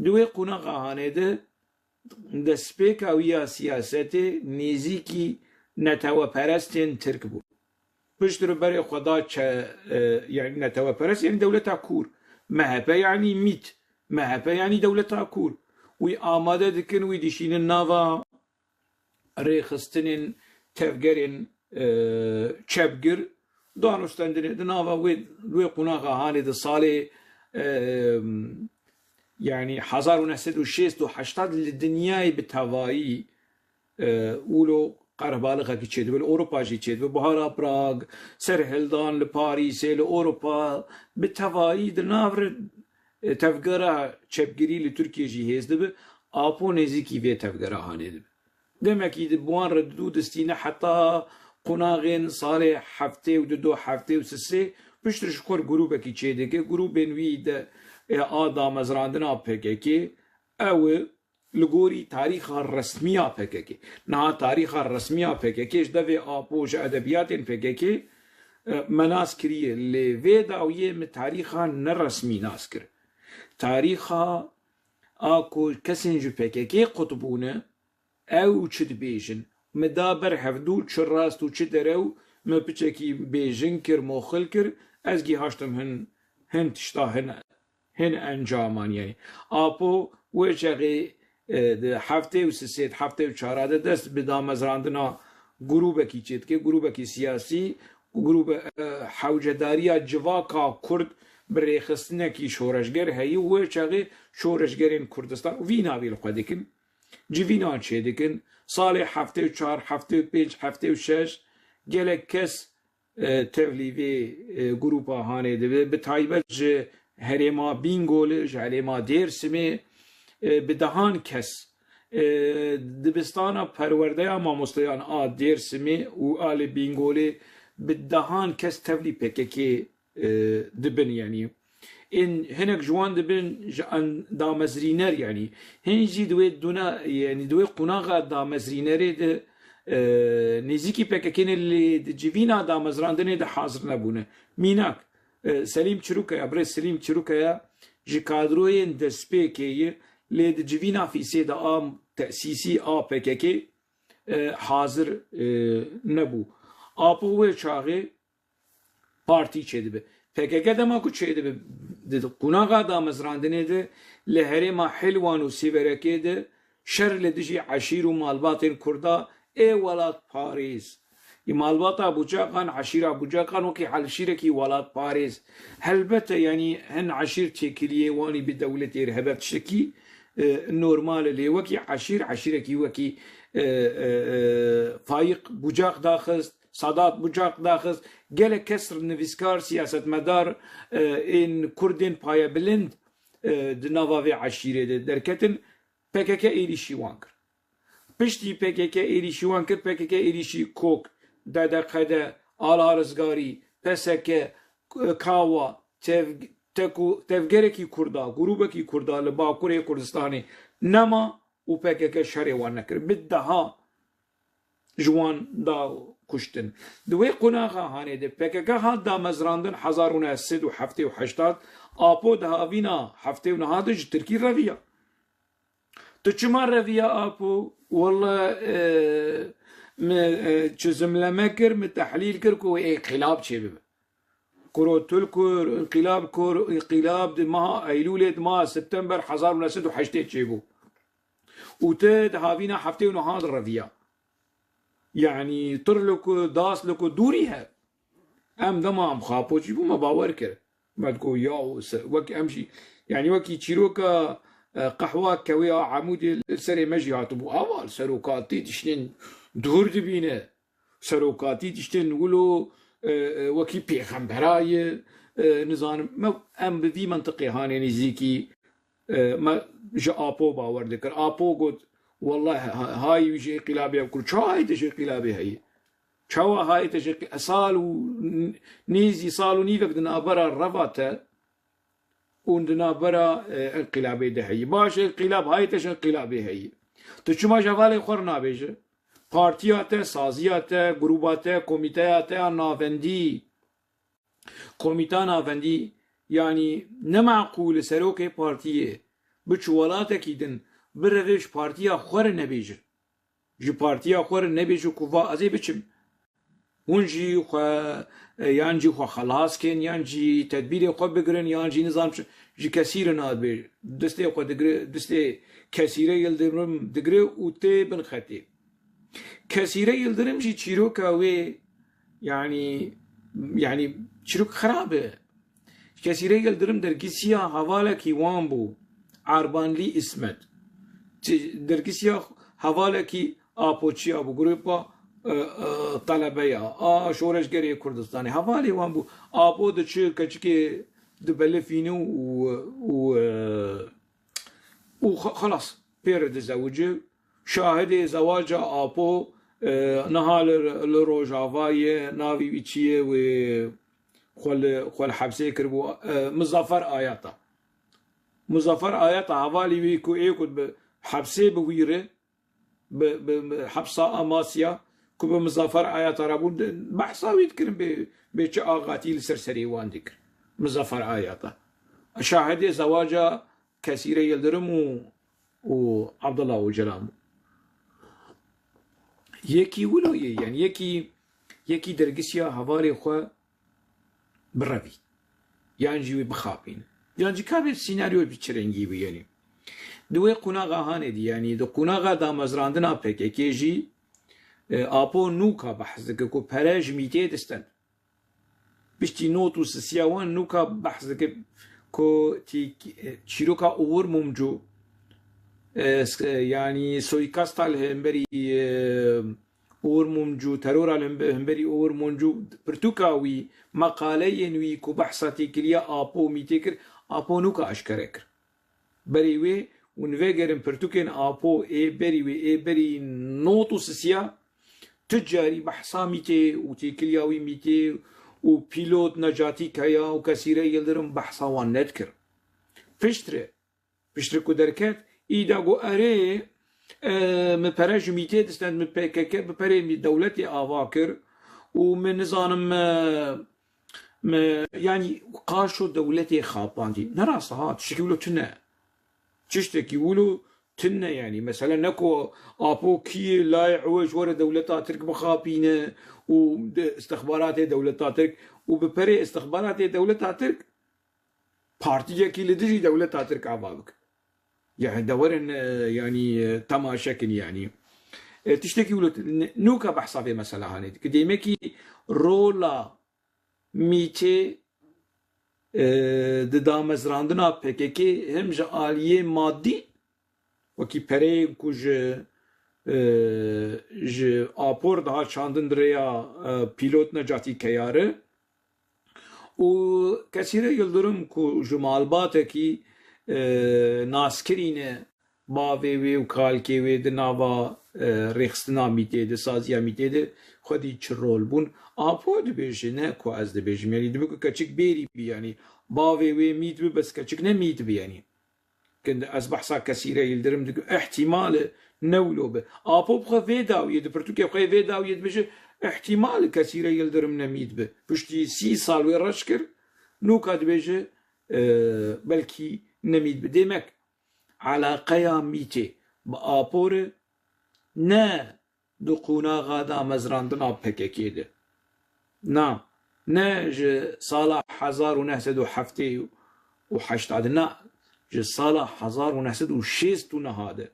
Di wê qonaxa hanê de destpêka wî ya siyasetê nêzîkî neteweperestên Tirk bû. Piştre berê xwe da çe-, e, yanî neteweperest, yanî dewleta kûr. M H P yanî mît. M H P yanî dewleta kûr. Wî amade dikin, wî dişînin nava rêxistinên tevgerên, e, çepgir, danûstendinê di nava wê, wê qonaxa hanê di salê, e, yanî hezar û neh sed û şêst û heştad li dinyayê bi tevayî, e, wilo qerbalixekî çêdibe, li Ewropa jî çêdibe. Buhara Prag, serhildan li Parîsê, li Ewropa bi tevayî di nav re, e, tevgera çepgirî li Tirkiyê jî hêz dibe. Apo nêzîkî vê tevgera hanê dibe. Demekî di bi wan re didu distîne heta qonaxên salê heftê û didu, heftê û sisê, piştre ji xwe grûbekî çêdike. Grûbên wî de, e, a damezrandina P K K, ew e li gorî tarîxa resmî ya P K K. Niha tarîxa resmî ya P K K ji devê Apo, ji edebiyatên P K K, e, me nas kiriye. Lê vê dawiyê me tarîxa neresmî nas kir. Tarîxa a ku kesên ji P K K qut bûne, ew çi dibêjin? Me da ber hevdû çi rast û çi derew, me piçekî bêjin kir, moxil kir, ez gî haştim hin, hin tişta hin, hin encaman, yanî. Apo wê çaxê, e, di heftê û sisê, heftê û çara de dest bi damezrandina grûbekî çêdike, grûbekî siyasî, grûbe, e, hewcedariya civaka Kurd bi rêxistinekî şoreşger heyî û wê çaxê şoreşgerên Kurdistan û vî navê li xwe dikin. Civînan çêdikin. Salê heftê û çar, heftê û pênc, heftê û şeş gelek kes, e, tevlî vê, e, grûpa hanê dibe. Bi taybet ji herêma Bîngolê, ji herêma Dêrsimê, e, bi dehan kes, e, dibistana perwerdeya mamosteyan a Dêrsimê û a li Bîngolê bi dehan kes tevlî P K K e, dibin, yanî. Ên hinek ji wan dibin ji en-, damezrîner, yanî. Hin jî di wê duna, yanî di wê qonaxa damezrînerê de, e, nêzîkî P K K ne, lê di civîna damezrandinê de hazir nebûne. Mînak, e, Selîm Çirûkaya, birêz Selîm Çirûkaya ji kadroyên destpêkê ye, lê di civîna fîsê de a tesîsî a P K K, e, hazir, e, nebû. Apo wê çaxê partî çêdibe. P K K dema ku çêdibe, di qonaxa damezrandinê de li herêma Hilwan û Sêverekê de şer li dijî eşîr û malbatên Kurda ê welatparêz. Ê malbata Bucakan, eşîra Bucakan wekî eşîrekî welatparêz. Helbete, yanî hin eşîr têkiliyê wanî bi dewletê re hebe tiştekî, e, normal e, lê wekî eşîr, eşîrekî wekî e, e, e, Faîq Bucak daxist, Sadat Bucak daxist, gelek kes nivîskar, siyasetmedar, e, ên Kurdên payebilind, e, di nava vê eşîrê de derketin, P K K êrîşî wan kir. Piştî P K K êrîşî wan kir, P K K êrîşî kok, D D K D, Ala Rizgarî, P S K, Kawa, tev-, teku-, tevgerekî Kurda, grûbekî Kurda li Bakurê Kurdistanê nema û P K K şerê wan nekir. Bi deha ji wan da kuştin. Di wê qonaxa hanê de P K K hat damezrandin hezar û neh sed û heftê û heşt, Apo di havîna heftê û neh de ji Tirkî reviya. Tu çima reviya Apo? Walla, e, min, e, çizimleme kir, min tehlîl kir ku wê înqîlab çêbibe. Kuro tu li kur, înqîlab kur, înqîlab di meha Eylûlê, di meha September hezar û neh sed û heştê çêbû. Û tu di havîna heftê û neh de reviya. Yanî tir li ku, das li ku dûrî he. Em dema em xapoçî bû, me bawer kir. Me digot, ya, se-, wek em jî, yanî wekî çîroka, e, qehwa kewê a Emûdê li serê me jî hatibû. Ava li serokatî tiştên dûr dibîne. Serokatî tiştên wilo, e, e, wekî pêxembera ye, e, nizanim, me, em bi vî mentiqê hanê nêzîkî, e, me ji Apo bawer dikir. Apo got, "Welleh, ha-, hayî wî ji înqîlabê ev kir." Çawa hayî te ji înqîlabê heye? Çawa hayî te ji înqî-, sal û n-, nêzî sal û nîvek di navbera reva te û di navbera, e, înqîlabê de heyî. Baş, înqîlab, hayê te ji înqîlabê heyî. Tu çima ji hevalê xwe re nabêje? Partiya te, saziya te, grûba te, komîteya te ya navendî, komîta navendî, yanî ne meqûl e serokê partiyê biçû welatekî din, bireve ji partiya xwe re nebêje. Ji partiya xwe re nebêje ku va ez ê biçim. Hûn jî xwe, e, yan jî xwe xelas kin, yan jî tedbîrê xwe bigirin, yan jî nizam çi, ji kesî re nadibê. Destê xwe digire, destê Kesîre Yildirim digire û tê bin xetê. Kesîre Yildirim jî çîroka wê, yanî, yanî çîrok xirab e. Kesîre Yildirim dergisiya hevalekî wan bû, Arbanlî Îsmet. Çi-, dergisiya hevalekî Apoçiya bû, grûpa, e, e, telebe ya, a şoreşgerê Kurdistanê. Hevalê wan bû. Apo diçi keçikê dibelifîne û, û, e, û xe-, xelas, pê re dizewice. Şahidê zewaca Apo, e, niha li, li Rojava ye, navê wî çi ye, wê xwe li, xwe li hepsê kiribû, e, Muzaffer Ayata. Muzaffer Ayata hevalî wî ku ê ku bi hepsê bi wî re, bi, bi, bi hepsa Amasya ku bi Muzaffer Ayata re bûn, de, behsa wî dikirin bê, bê çi axatî li ser serê wan dikir. Muzaffer Ayata. Şahidê zewaca Kesîre Yildirim û, û Abdullah Ocalan bû. Yekî wilo ye, yanî yekî, yekî dergisiya hevalê xwe birevî. Yan jî wê bixapîne. Yan jî kabe sînaryoyê bi çi rengî bû, yanî. Di wê qunaxa hanê dî, yanî di qunaxa damezrandina P K K jî, e, Apo nûka behs dike ku pere ji mîtê distend. Piştî not û sisiya wan nûka behs dike ku tî-, çîroka Uğur Mumcu, e, s-, e, yanî soîkasta li hemberî, e, Uğur Mumcu, terora li hembe-, hemberî Uğur Mumcu, pirtûka wî, meqaleyên wî ku behsa têkiliya Apo û mîtê kir, Apo nûka eşkere kir. Berî wê hûn vegerin pirtûkên Apo ê berî wê, ê berî not û sisiya, tu carî behsa mîtê û têkiliya wî mîtê û pîlot Necatî Kaya û Kesîre Yildirim behsa wan nedikir. Piştre, piştre ku derket, îda got, "Erê, e, min pere ji mîtê distend, min P K K bi perê mî-, dewletê ava kir û min nizanim, e, me, yanî qaşo dewletê xapandî." Ne rast ha, tiştekî wilo tune. Tiştekî wilo tune yanî. Mesela ne ku Apo kî ye, layê ew e ji were dewleta Tirk bixapîne û de istixbaratê dewleta Tirk û bi perê istixbaratê dewleta Tirk partiyekî li dijî dewleta Tirk ava bike. Yani de werin, e, yanî, e, temaşe kin yanî. E, tiştekî wilo tune, nûka behsa vê mesela hanê dike. Demekî rola mîtê, e, di damezrandina P K K hem ji aliyê madî, wekî pereyên ku ji, e, ji Apo re dihat çandin di rêya, e, pîlot Necatî Keyari û Kesîre Yildirim ku ji malbatekî, e, naskirî ne, bavê wê û kalkê wê di nava, e, rêxistina Mîtê de, saziya Mîtê de xwedî çi rol bûn. Apo dibêje, ne ku ez dibêjim, yanî dibe ku keçik bêrî bî, yanî bavê wê Mît bi, bes keçik ne Mît bi, yanî. Kin ez behsa Kesîre Yildirim dikim, îhtîmal e ne wilo be. Apo bi xwe vê dawiyê, di pirtûkê xwe yê vê dawiyê dibêje, îhtîmal e Kesîre Yildirim ne Mît bi. Piştî sî sal wê reş kir, nûka dibêje, e, belkî ne Mît bi. Demek, eleqeya Mîtê bi Apo re ne di qonaxa damezrandina P K K de. Na, ne ji sala hezar û neh sed û heftê û heşt de, na, ji sala hezar û neh sed û şêst û neh de.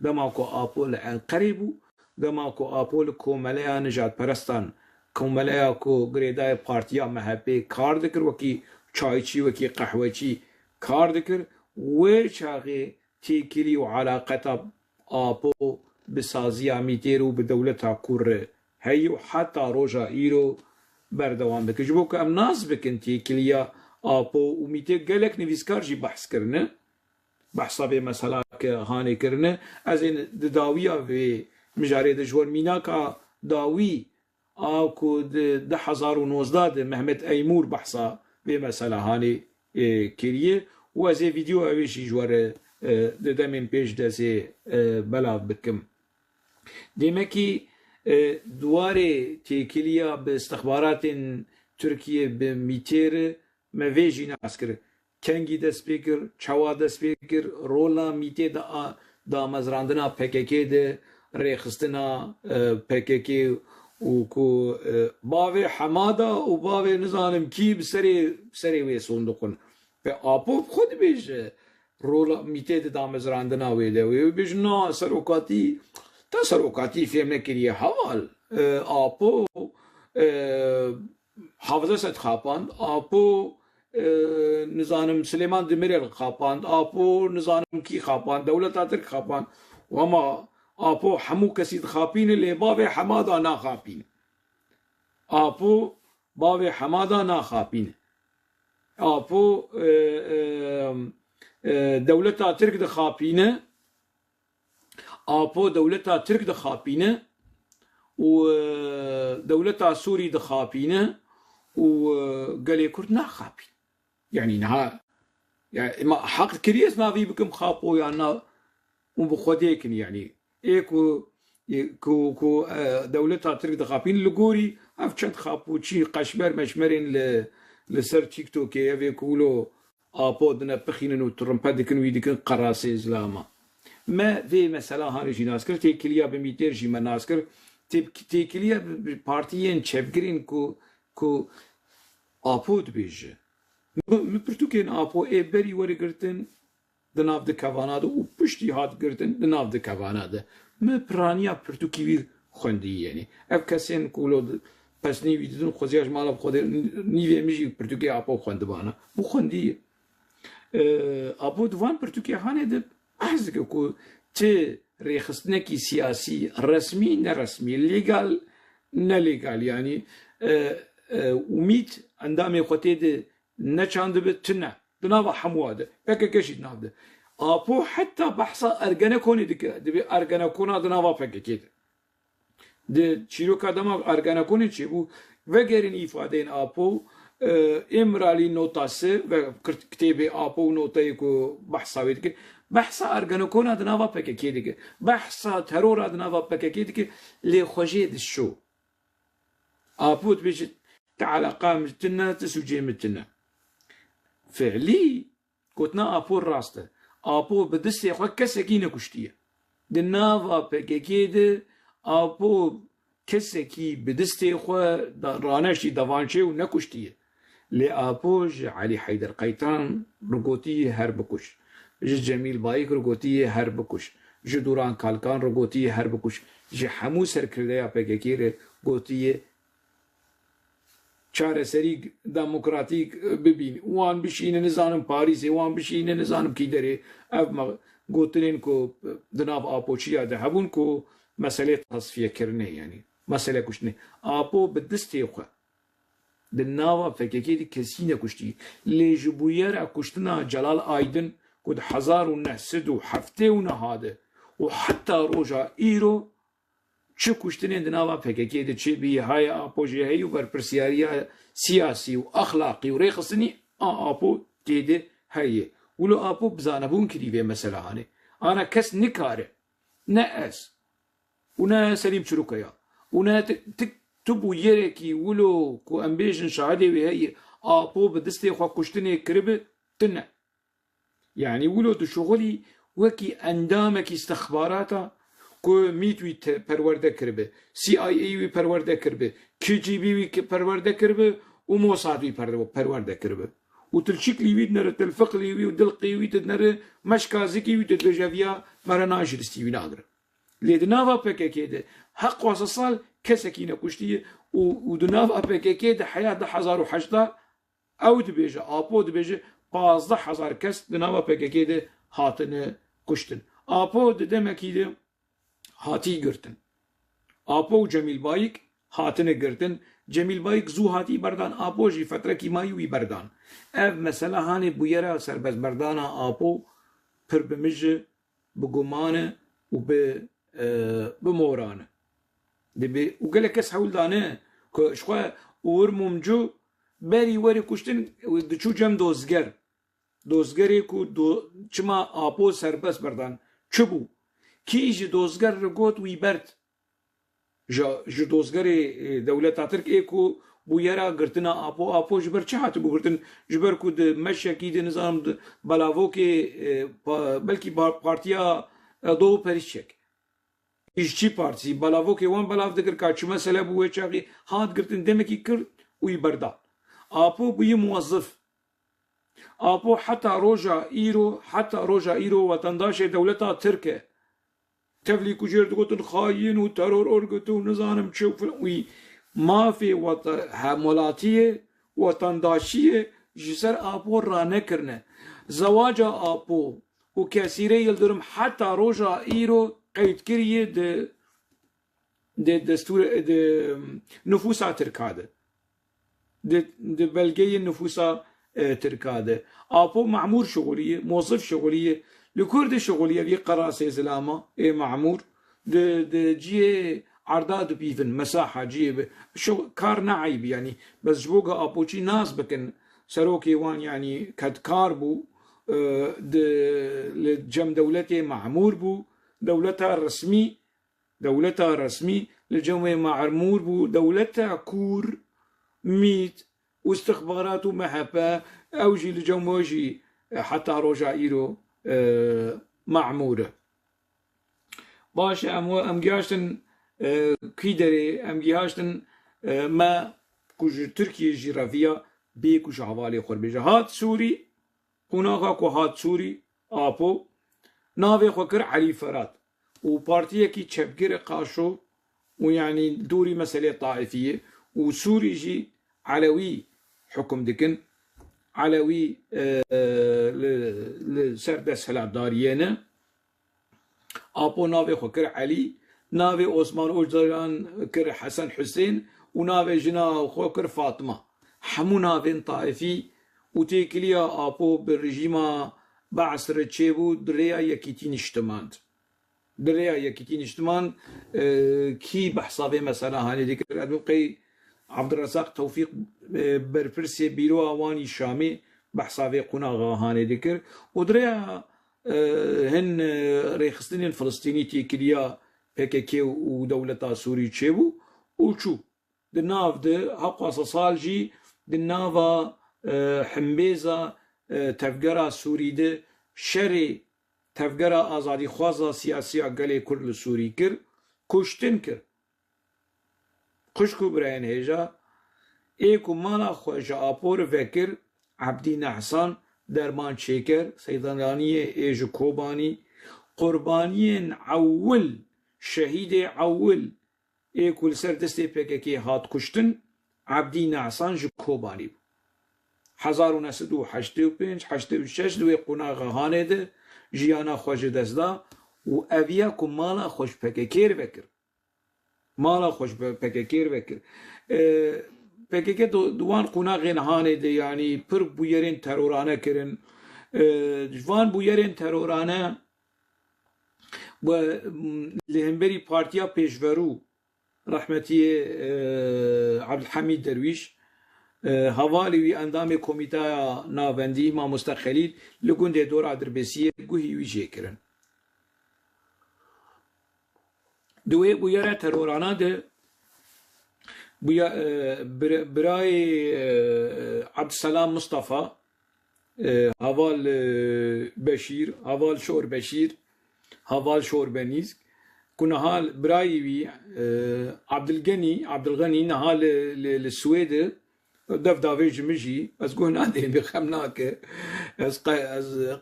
Dema ku Apo li Enqerê bû, dema ku Apo li komeleya nijadperestan, komeleya ku girêdayê partiya M H P kar dikir, wekî çayçî, wekî qehweçî kar dikir, wê çaxê têkilî û eleqeta Apo bi saziya Mîtê re û bi dewleta Kur re heye û heta roja îro berdewam dike. Ji bo ku em nas bikin têkiliya Apo û Mîtê, gelek nivîskar jî behs kirine. Behsa vê mesela ke hanê kirine, ez ê di dawiya vê mijarê de ji we re mînaka dawî a ku di du hezar û nozdeh de Mehmet Eymûr behsa vê mesela hanê, e, kiriye û ez ê vîdeo ew ê jî ji we re, e, di demên pêş de ez ê, e, belav bikim. Demekî, e, di warê têkiliya bi istixbaratên Tirkiyê bi Mîtê re me vê jî nas kir. Kengî dest pê kir, çawa dest pê kir, rola Mîtê di a-, damezrandina P K K de, rêxistina, e, P K K û ku, e, bavê Hemada û bavê nizanim kî bi serê, serê wê sondiqin. Ve Apo bi xwe dibêje, rola Mîtê di damezrandina wê de. Wê bêje, na, serokatî, te serokatî fêm nekiriye heval. E, Apo, e, Hafız Esed xapand, Apo, e, nizanim Silêman Demirel xapand, Apo nizanim kî xapand, dewleta Tirk xapand. Wema Apo hemû kesî dixapîne, lê bavê Hemada naxapîne. Apo bavê Hemada naxapîne. Apo, e, e, e, dewleta Tirk dixapîne. Apo dewleta Tirk dixapîne û, e, dewleta Sûrî dixapîne û, e, gelê Kurd naxapîne. Yanî niha, ya, ema heq kiriye ez navî bikim xapo yan na, û bi Xwedê kin, yanî. Ê ku, ê ku, ku, e, dewleta Tirk dixapîne, li gorî ev çend xapoçî, qeşmer meşmerên li, li ser TikTokê, ev ê ku wilo Apo dine pixînin û tirmpe dikin, wî dikin qerasê zilama. Me vê mesela hanê jî nas kir, têkiliya bi Mîtê re jî me nas kir. Tê-, têkiliya bi, bi partiyên çepgirên ku, ku Apo dibêje. Mi, mi pirtûkên Apo ê berî were girtin di nav di kevana de û piştî hat girtin di nav di kevana de. Mi piraniya pirtûkî wî xwendî, yanî. Ev kesên ku lo di-, pesnî wî didin, xweziya ji mala bi xwe de, nîvê min jî pirtûkê Apo xwendibana. Bi xwendî. E, Apo di van pirtûkê hanê de behs dike ku ti rêxistinekî siyasî, resmî, neresmî, legal, nelegal, yanî, e, e, Umît endamê xwe tê de neçandibe, tune. Di nava hemû de. P K K jî di nav de. Apo heta behsa Ergenekonê dike. Dibê Ergenekona di nava P K K de. Di çîroka dema Ergenekonê çêbû, vegerin îfadeyên Apo, e, Îmralî notası ve kir-, kitêbê Apo û noteyê ku behsa wê dike. Behsa Ergenekona di nava P K K dike. Behsa terora di nava P K K dike. Lê xwe jê dişo. Apo dibêje, ti eleqa min tune, ti sûcê min tune. Fiilî gotina Apo rast e. Apo bi distê xwe kesekî nekuştiye. Di nava P K K de Apo kesekî bi distê xwe da-, raneştî devançê û nekuştiye. Lê Apo ji Elî Heyder Qeytan re gotiye her bikuş. Ji Cemîl Bayik re gotiye her bikuş. Ji Duran Kalkan re gotiye her bikuş. Ji hemû serkirdeya P K K re gotiye çareserî demokratîk bibîn. Wan bişîne nizanim Parîsê, wan bişîne nizanim kî derê. Ev me gotinên ku di nav Apoçiya de hebûn ku meselê tasfiyekirinê, yanî mesele kuştinê. Apo bi distê xwe di nava P K K de kesî nekuştî. Lê ji bûyera kuştina Celal Aydin ku di hezar û neh sed û heftê û neh de û heta roja îro çi kuştinên di nava P K K de çêbî, haya Apo jî heye û berpirsiyariya siyasî û exlaqî û rêxistinî a Apo tê de heye. Wilo Apo bi zanebûn kirî vê meselehanê. Ana kes nikare, ne ez û ne Selîm Çirûkaya û ne ti, ti, tu bûyerekî wilo ku em bêjin şahidê wê heye, Apo bi distê xwe kuştinê kiribi, tune. Yanî wilo dişuxulî wekî endamekî istixbarata ku mît wî te-, perwerde kiribi, C I A wî perwerde kiribi, K G B wî ki perwerde kiribi û Mossad wî per-, perwerde kiribi. Û tilçiklî wî dinere, tilfiqlî wî û dilqî wî dinere, meşka zikî wî dibêje viya mere nan jî distî wî nagire. Lê di nava P K K de heq wasa sal kesekî nekuştiye û, û di nava P K K de heya du hezar û heşt de ew dibêje, Apo dibêje, pazdeh hezar kes di nava P K K de hatine kuştin. Apo di demekî de hatî girtin. Apo û Cemîl Bayik hatine girtin. Cemîl Bayik zû hatî berdan, Apo jî fetrekî mayî wî berdan. Ev mesela hanê bûyera serbestberdana Apo pir bi mij e, bi guman e û bi, e, bi moran e. Dibê, û gelek kes hewl dane ku ji xwe Uğur Mumcu berî werî kuştin diçû cem dozger. Dozgerê ku do-, çima Apo serbest berdan? Çi bû? Kî ji dozger re got wî berd? Ji, ji dozgerê, e, dewleta Tirk ê ku bûyera girtina Apo, Apo ji ber çi hatibû girtin? Ji ber ku di meşekî de, nizanim, di belavokê, e, pa-, belkî ba-, partiya, e, Doğu Perişek. Îşçî Partî, belavokê wan belav dikir ka çi mesele bû wê çaxî hat girtin, demekî kir û yî berdan. Apo bûye muwezif. Apo heta roja îro, heta roja îro wetendaşê dewleta Tirk e. Tevlî ku jêr digotin xayîn û teror örgütü û nizanim çi û filan. Wî mafê wete-, hemwelatiyê, wetendaşiyê ji ser Apo ranekirine. Zewaca Apo û Kesîre Yildirim heta roja îro qeydkirî ye di, di destûr, di nifûsa Tirka de. Di, di belgeyê nifûsa, e, Tirka de. Apo memûr şixulî ye, mozif şixulî ye. Li ku de şixulî ye, vî qerasê zilama, ê memûr. Di, di cihê erda dipîvin, mesaha cihê bi. Şo-, kar ne eyb e, yanî. Bes ji bo ku Apoçî nas bikin, serokê wan, yanî, kedkar bû, e, di, li cem dewletê memûr bû, dewleta resmî, dewleta resmî li cem wê memûr bû, dewleta kûr, mît û istixbarat û M H P, ew jî li cem wê jî, e, heta roja îro, e, memûr e. Baş e, em, em gihaştin, e, kî derê, em gihaştin, e, me ku ji Tirkiyê jî reviya bê ku ji hevalê xwe bêje. Hat Sûrî, qonaxa ku hat Sûrî, Apo, navê xwe kir Elî Ferat û partiyekî çepgir e qaşo û, yanî, dûrî meselê taifî ye û Sûrî jî Elewî hukum dikin. Elewî, e, li, li ser desthilatdariyê ne. Apo navê xwe kir Elî, navê Osman Ocalan kir Hesen Husên û navê jina xwe kir Fatma. Hemû navên taifî û têkiliya Apo bi rejîma Be'es re çêbû, di rêya Yekîtî niştimand. Di rêya Yekîtî niştimand, e, kî behsa vê mesela hanê dikir? Ev qey Abdurrezzaq Tewfîq, e, berpirsê Bîroya Wanî Şamê behsa vê qonaxa hanê dikir û di rêya, e, hin, e, rêxistinên Filistînî têkiliya P K K û dewleta Sûrî çêbû û çû. Di nav de hewqasa sal jî di nava, e, himbêza, e, tevgera Sûrî de şerê tevgera azadîxwaza siyasî ya gelê Kurd li Sûrî kir, kuştin kir. Xwişk û birayên hêja, ê ku mala xwe ji Apo re vekir, Ebdî Nehsan, derman çêker, Seydananiyê ê ji Kobanî, qurbaniyên ewil, şehîdê ewil ê ku li ser destê P K K hat kuştin, Ebdî Nehsan ji Kobanî bû. Hezar û neh sed û heştê û pênc heştê û şeş di wê qonaxa hanê de jiyana xwe ji dest da û eviya ku mala xwe ji P K K re vekir. Mala xwe ji P K K re vekir. E, P K K di, di wan qonaxên hanê de, yanî pir bûyerên terorane kirin. E, ji van bûyerên terorane we, m, li hemberî Partiya Pêşverû, rehmetiyê, e, Abdulhamîd Derwîş, e, hevalê wî endamê Komîteya Navendî, Mamoste Xelîl, li gundê Dora Dirbêsiyê guhî wî jê kirin. Di wê bûyera terorana de bûya-, e, bir-, birayê, e, Abdulselam Mustafa, e, heval, e, Beşîr, heval Şor Beşîr, heval Şor Benîsk, ku niha birayê wî, e, Abdilgenî, Abdilgenî niha li, li, li Swêd e, dev davê ji min jî, ez guh nadêmê, xem nake, ez qe-, ez, e,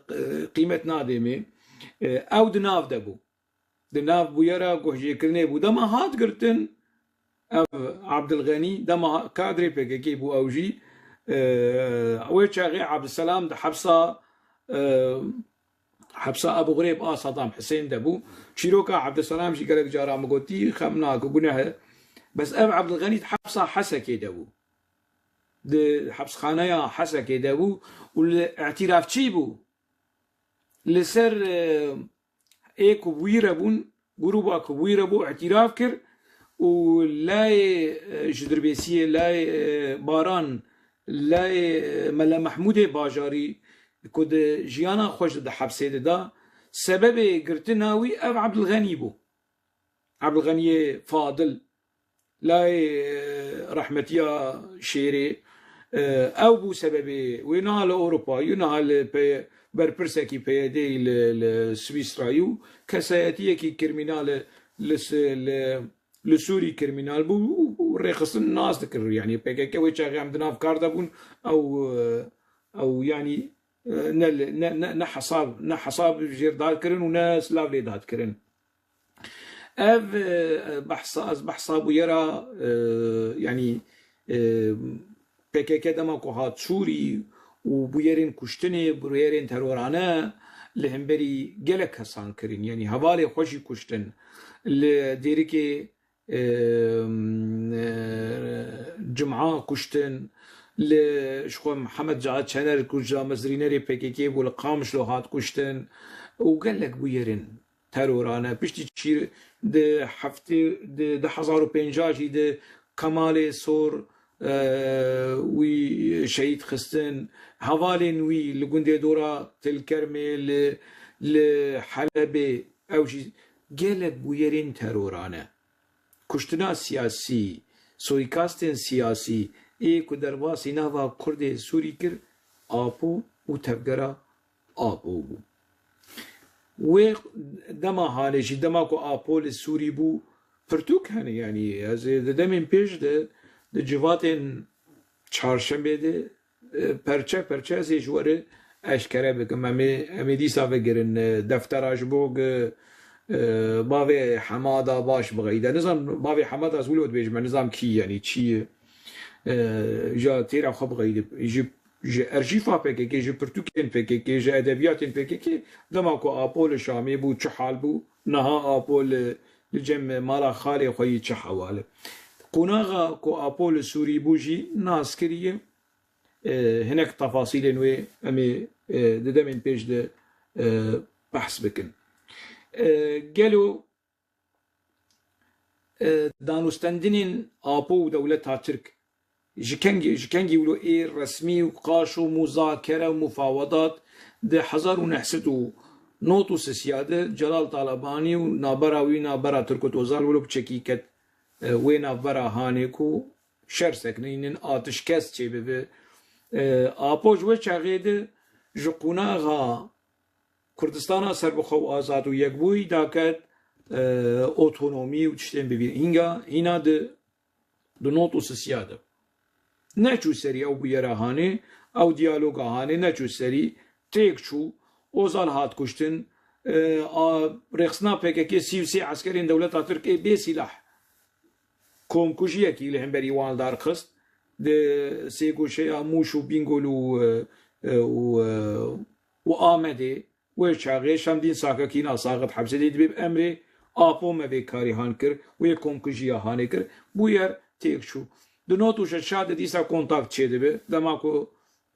qîmet nadêmê. E, ew di nav de bû. Di nav bûyera guhjêkirinê bû. Dema hat girtin, ev Abdilgenî, dema ha-, kadrê P K K bû ew jî, e, wê çaxê Abdulselam di hepsa, e, hepsa Ebu Xurêb a Saddam Husên de bû. Çîroka Abdulselam jî gelek cara min gotî, xem nake, guneh e. Bes ev Abdilgenî di hepsa Hesekê de bû. Di hepsxaneya Hesekê de bû û li îtîrafçî bû. Li ser, e, ê ku wî re bûn, grûba ku wî re bû îtîraf kir û layê, e, ji Dirbêsiyê, layê, e, Baran, layê, e, Mele Mehmûdê Bajarî ku di jiyana xwe ji di hepsê de da, sebebê girtina wî ev Abdilxenî bû. Abdilxeniyê Fadil. Layê, e, rehmetiya Şêrê, e, ew bû sebebê wê niha li Ewropa yû, niha li pê-, berpirsekî P Y D'yê li, li Swîsra yû, kesayetiyekî krîmînal li, li, li, li Sûrî krîmînal bû û, û rêxistin nas dikir. Yanî P K K wê çaxê em di nav kar de bûn, ew, e, ew yanî, e, ne, ne, ne, ne hesab, ne hesab jêr dat kirin û ne silav lê dat kirin. Ev, e, behsa, ez behsa bûyera, e, yanî, e, P K K dema ku hat Sûrî û bûyerên kuştinê, bûyerên terorane li hemberî gelek kesan kirin. Yanî hevalê xwe jî kuştin. Li Dêrikê, e, e, Cuma kuştin. Li, ji xwe Mihemed Cehat Çener ku ji damezrînerê P K K bû li Qamişlo hat kuştin. Û gelek bûyerên terorane. Piştî çî di heftê, di du hezar û pênc jî di Kemalê Sor, e, wî şehîd xistin. Hevalên wî li gundê dora Tilkermê, li, li Helebê, ew jî gelek bûyerên terorane. Kuştina siyasî, soîkastên siyasî ê ku derbasî nava Kurdê Sûrî kir, Apo û tevgera Apo bû. Wê dema hanê jî, dema ku Apo li Sûrî bû, pirtûk hene, yanî ez ê di demên pêş de, di civatên çarşembê de, e, perçe perçe ez ê ji we re eşkere bikim. Em ê, em ê dîsa vegerin, e, deftera ji bo, e, e, bavê Hemada baş bixeyde. Nizam bavê Hemada ez wilo dibêjim, nizam kî, yanî çi ye. E, ja têra xwe bixeyde. Ji, ji erjîfa P K K, ji pirtûkên P K K, ji edebiyatên P K K, dema ku Apo li Şamê bû, çi hal bû, niha Apo li, li cem mala xalê xwe yî çi hewal e. Qonaxa ku Apo li Sûrî bû jî nas kiriye. E, hinek tefasîlên wê em ê, e, di demên pêş de, e, behs bikin. E, gelo, e, danûstendinên Apo û dewleta Tirk ji kengî, ji kengî wilo ê resmî û qaş û muzakere û mufawedat di hezar û neh sed û nod û sisiya de Celal Talebanî û navbera wî, navbera Turgut Ozal wilo piçekî ket, e, wê navbera hanê ku şer sekinînin, atişkes çêbibe. E, Apo ji wê çaxê de ji qonaxa Kurdistana serbixwe û azad û yekbûyî daket, e, otonomî û tiştên bivîn. Hînga, hîna di, di nod û sisiya de. Neçû serî ew bûyera hanê, ew diyaloga hanê neçû serî, têk çû, Ozal hat kuştin, e, a, rêxistina P K K sî û sê eskerên dewleta Tirk ê bê sîlah komkujiyekî li hemberî wan derxist. Di sêgoşeya Mûş û Bîngol û, e, e, û, e, û Amedê Wê çaxê Şemdîn Sakekîna saxit hepsê de dibê bi emrê Apo me vê karî han kir, wê komkujiya hanê kir, bûyer têk çû. Di not û şeşa de dîsa kontakt çêdibe, dema ku,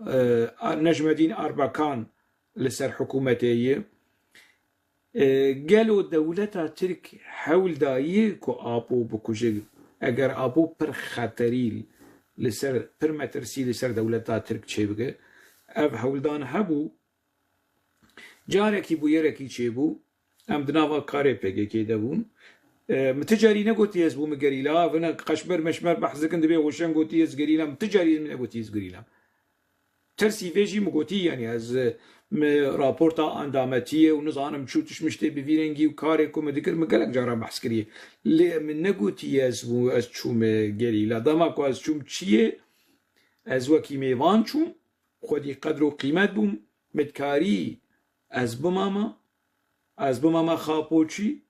e, Necmedîn Erbekan li ser hikûmetê ye. E, gelo dewleta Tirk hewl dayî ku Apo bikuje? Eger Apo pir xeterî li ser, pir metirsî li ser dewleta Tirk çêbike, ev hewldan hebû. Carekî bûyerekî çêbû, em di nava karê P K K de bûn. E, min ti carî negotî ez bûme gerîla, vine qeşmer meşmer behs dikin, dibê Hoşeng gotî ez gerîla, min ti carî min negotî ez gerîla. Tersî vê jî min gotî, yanî ez, e, min raporta andametiyê û nizanim çû tişt miştê bi vî rengî û karê ku min dikir, min gelek cara behs kiriye. Lê min negotî ez bû, ez çûme gerîla. Dema ku ez çûm çiyê, ez wekî mêvan çûm, xwedî qedr û qîmet bûm, min dikarî ez bimama, ez bimama xapoçî,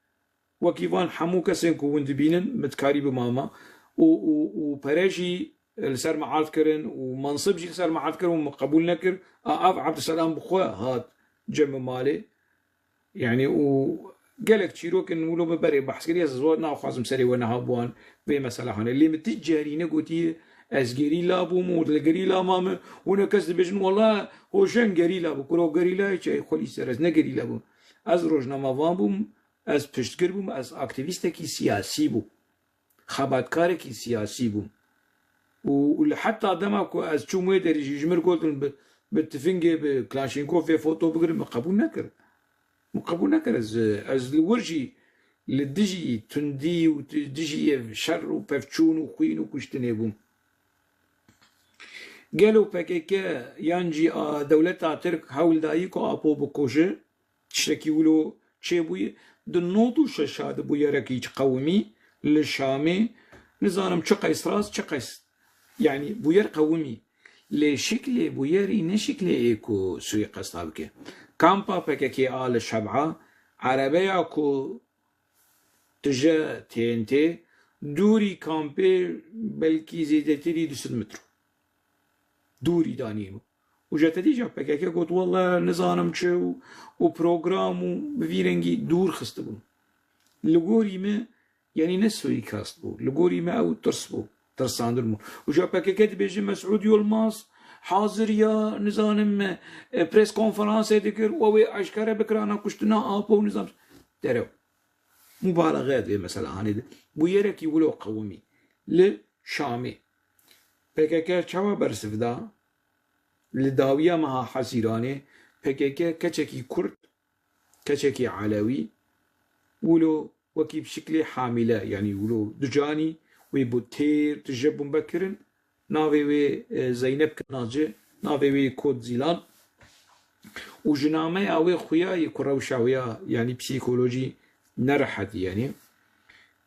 wekî van hemû kesên ku hûn dibînin, min dikarî bimama û, û, û pere jî li ser min erd kirin û mansib jî li ser min erd kirin û min qebûl nekir. A, ev Ebdulselam bi xwe hat cem malê. Yanî û gelek çîrokên wilo min berê behs kiriye, ez zor naxwazim serê we niha bi wan vê mesela hane. Lê min ti carî negotiye ez gerîla bûm û li gerîla mame. Hûn kes dibêjin, wela Hoşeng gerîla bû. Kuro gerîlayê çi? Ey xwelî ser, ez ne gerîla bûm. Ez rojnamevan bûm, ez piştgir bûm, ez aktîvîstekî siyasî bûm. Xebatkarekî siyasî bûm. Û, û li heta dema ku ez çûm wê derê jî ji min gotin bi, bi tifingê, bi Klaşînkov vê foto bigirin, min qebûl nekir. Min qebûl nekir. Ez, ez li wir jî li dijî tundî û di-, dijî şer û pevçûn û xwîn û kuştinê bûm. Gelo P K K yan jî a dewleta Tirk hewl dayî ku Apo bikuje? Tiştekî wilo çêbûye. Di not û şeşa de bûyerekî qewimî li Şamê, nizanim çi qeys rast, çi qeys, yanî bûyer qewimî. Lê şiklê bûyerî ne şiklê ê ku suîqesta bike. Kampa P K K a li Şeb'a, erebeya ku tije T N T, dûrî kampê belkî zêdetirî du sed metro dûrî danî bû. Û ji te dî jî P K K got, wele nizanim çi û, û program û bi vî rengî dûr xistibûn. Li gorî me, yanî ne suîkast bû. Li gorî me ew tirs bû. Tirsandin bû. Û ji P K K dibêje Mesûd Yilmaz hazir ya, nizanim me, e, pres konferansê dikir û ew ê eşkere bikirana kuştina Apo û nizam. Derew. Mubalaxe di vê mesela hanê de. Bûyerekî wilo qewimî. Li Şamê. P K K çawa bersiv da? Li dawiya meha Hezîranê P K K keçekî Kurd, keçekî Elewî, wilo wekî bi şiklê hamîle, yanî wilo ducanî wê bû têr, tije bombe kirin. Navê wê, e, Zeynep Kinaci, navê wê Kod Zîlan. Û ji nameya wê xuya yê ku rewşa wê ya, yanî psîkolojî nerehet, yanî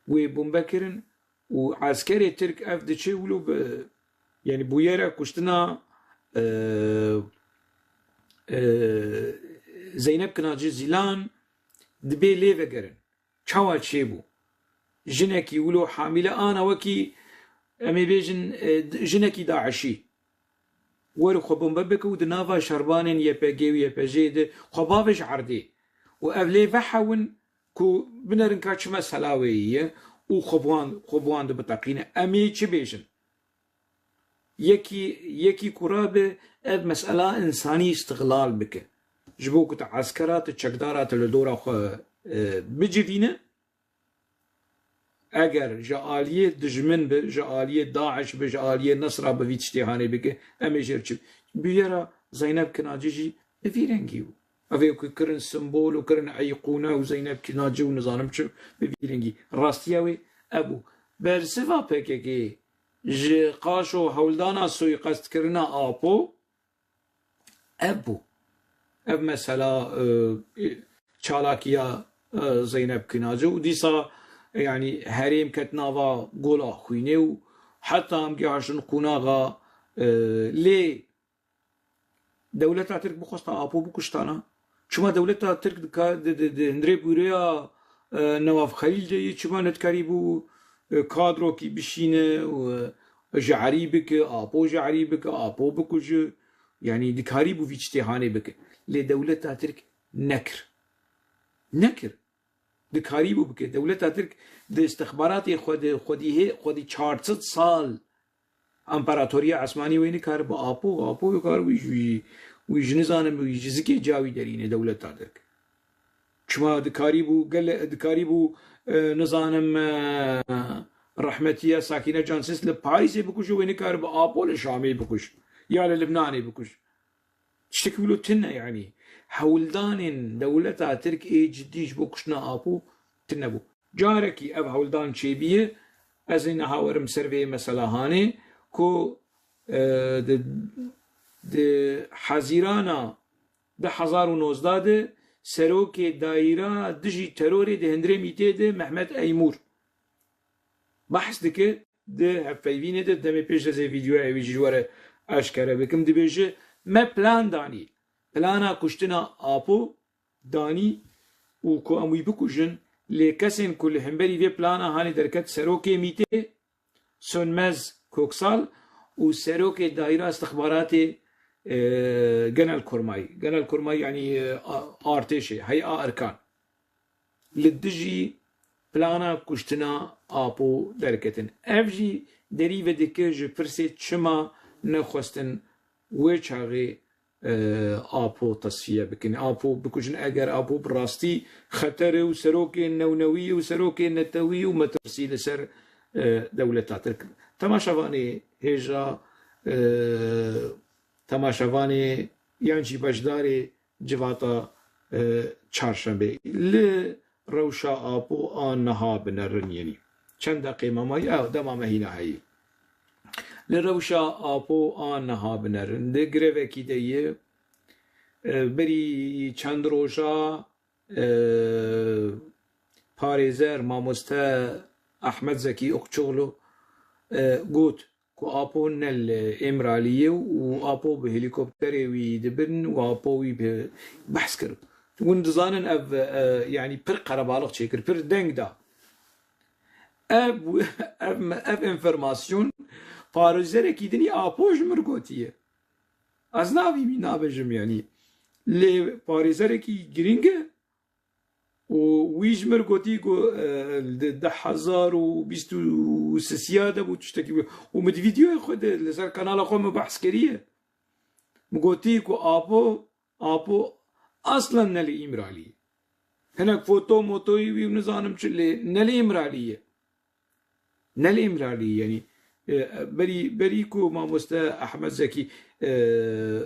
wê bombe kirin. Û eskerê Tirk ev diçe wilo bi, yanî bûyera kuştina, e, e, Zeynep Kinaci Zîlan dibê lê vegerin. Çawa çêbû? Jinekî wilo hamîle ana wekî, em ê bêjin, e, jinekî DAIŞî. Were xwe bombe bike û di nava şerbanên Y P G û Y P J'ê de xwe bavêje erdê. Û ev lê vehewin ku binerin ka çi mesela wê ye û xwe bi wan, xwe bi wan de biteqîne. Em ê çi bêjin? Yekî, yekî ku rabe ev mesela însanî îstixlal bike. Ji bo ku tu eskera, tu çekdara, tu li dora xwe, e, bicivîne, eger ji aliyê dijmin be, ji aliyê DAIŞ be, ji aliyê Nesra be, vî tiştê hanê bike, em ê jê re çi? Bûyera Zeynep Kinacî jî bi vî rengî bû. Ev ê ku kirin simbol û kirin eyqûne û Zeynep Kinacî û nizanim çi bi vî rengî. Rastiya wê ev bû. Bersiva P K K ji qaşo hewldana suîqestkirina Apo ev bû. Ev mesela, e, çalakiya, e, Zeynep Kinaci û dîsa, yanî herêm ket nava gola xwînê û heta em gihaştin qonaxa, e, lê dewleta Tirk bixwesta Apo bikuştana. Çima dewleta Tirk dika-, di, di, di hundirê bûreya, e, Newaf Xelîl de yê çima nedikarîbû, e, kadrokî bişîne û, e, jehrî bike, Apo jehrî bike, Apo bikuje. Yanî dikarîbû vî tiştê hanê bike. Lê dewleta Tirk nekir. Nekir. Dikarîbû bike. Dewleta Tirk di istixbaratê xwe di xwedî hê, xwedî çar sed sal Împaratoriya Esmanî wê nikaribe Apo, Apo wê kar wî ji, wî, wî ji nizanim wî ji zikê cawî derîne dewleta Tirk. Çima dikarîbû, gele, dikarîbû, e, nizanim, e, rehmetiya Sakîne Cansiz li Parîsê bikuje, wê nikaribe Apo li Şamê bikuj. Ya li Libnanê bikuj. Tiştekî wilo tune, yanî. Hewldanên dewleta Tirk ê cidî ji bo kuştina Apo tune bû. Carekî ev hewldan çêbîye, ez ê niha werim ser vê mesela hanê ku, e, di, di Hezîrana du hezar û nozdeh de serokê daîra dijî terorê di hundirê Mîtê de Mehmet Eymûr behs dike di hevpeyvînê de, demê pêş ez ê vîdyoya wî jî ji we re eşkere bikim, dibêje, me plan danî, plana kuştina Apo danî û ku em wî bikujin, lê kesên ku li hemberî vê plana hanê derket serokê Mîtê, Sönmez Köksal û serokê daîra istixbaratê, e, Genelkurmay. Genelkurmay yanî, e, a-, artêşê, Hey'a Erkan. Li dijî plana kuştina Apo derketin. Ev jî derî vedike ji pirsê çima nexwestin wê çaxê, e, Apo tesfiye bikin. Apo bikujin, eger Apo bi rastî xeter e û serokê newnewî û serokê netewî û metirsî li ser, e, dewleta Tirk. Temaşevanê hêja, e, temaşevanê yan jî beşdarê civata, e, çarşembê. Li rewşa Apo a niha binerin, yenî. Çend deqê me mayî, ew dema me hîna heyî. Li rewşa Apo a niha binerin. Di grevekî de ye. E, berî çend roja, e, parêzer mamoste Ahmet Zekî Okçuoglu, e, got, ku Apo ne li Îmraliyê û Apo bi helîkopterê wî dibin û Apo wî bi behs kir. Hûn dizanin ev, e, yanî pir qerebalix çêkir, pir deng da. Ev, ev, ev enformasyon parêzerekî dinî Apo ji mir gotiye. Ez navî wî nabêjim yanî. Lê parêzerekî girîng e. Û wî ji mir gotî ku, e, di du hezar û bîst û sisiya de bû tiştekî bû. Û min di vîdyoyê xwe de li ser kanala xwe min behs kiriye. Min gotî ku Apo, Apo aslen ne li Îmralî ye. Hinek foto motoyî wî û nizanim çi lê ne li Îmralî ye. Ne li Îmralî, yanî, e, berî, berî ku mamoste Ehmed Zekî, e,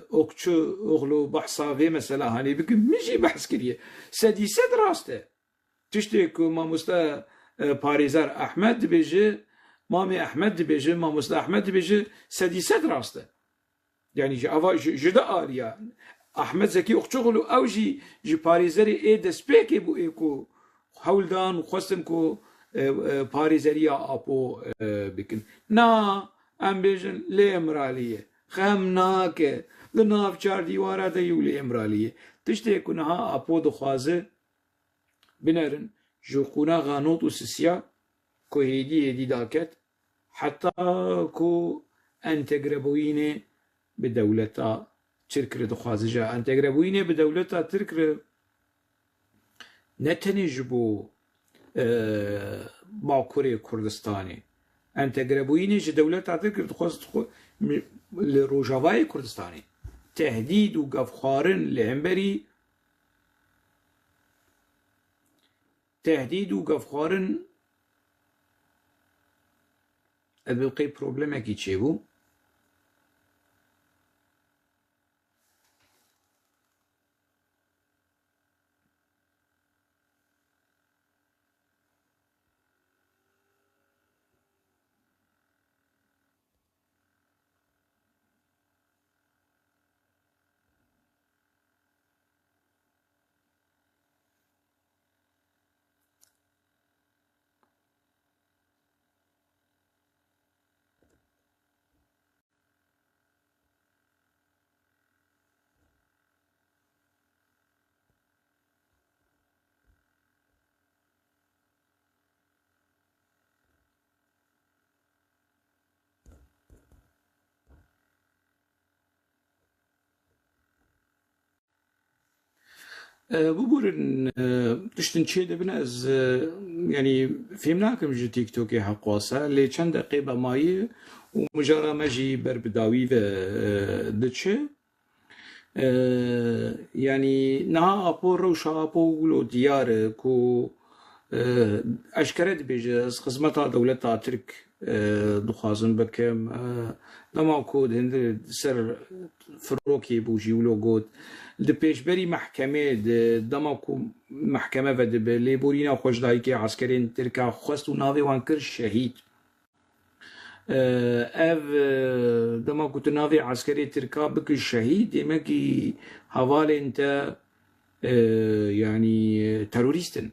Okçuoglu behsa vê mesela hanê bikin, min jî behs kiriye. Sedî sed rast e. Tiştê ku mamoste, e, parêzer Ehmed dibêje, mamê Ehmed dibêje, mamoste Ehmed dibêje, sedî sed rast e. Yanî ji ava, ji, ji de aliya Ahmet Zekî Okçuoglu, ew jî ji parêzerê ê destpêkê bû ê ku hewl dan û xwestin ku, e, e, parêzeriya Apo, e, bikin. Na, em bêjin lê Îmralî ye. Xem nake. Li nav çar dîwara de yû lê Îmralî ye. Tiştê ku niha Apo dixwaze, binerin, ji qonaxa nod û sisiya ku hêdî hêdî daket, heta ku entegrebûyînê bi dewleta Tirk re dixwaze. Ji entegrebûyînê bi dewleta Tirk re ne tenê ji bo, e, Bakurê Kurdistanê, entegrebûyînê ji dewleta Tirk re dixwaz, dixwe-, mi-, li Rojavayê Kurdistanê tehdîd û gefxwarin li hemberî Tehdîd û gefxwarin, ev qey problemekî çêbû. E, biborin, e, tiştin çê dibin ez, e, yanî fêm nakim ji TikTokê heqwasa, lê çend deqê be mayî û mijara me jî ber bi dawî ve, e, diçe. E, yanî niha Apo, rewşa Apo wilo diyar e ku, e, eşkere dibêje, ez xizmeta dewleta Tirk, e, dixwazim bikim. E, dema ku di hindir ser firokê bû jî wilo got, di pêşberî mehkemê, di dema ku mehkeme vedibe, lêborîna xwe ji dayikê eskerên Tirka xwest û navê wan kir şehîd. E, ev, e, dema ku tu navê eskerê Tirka bikî şehîd, demekî hevalên te, e, yanî terorîst in.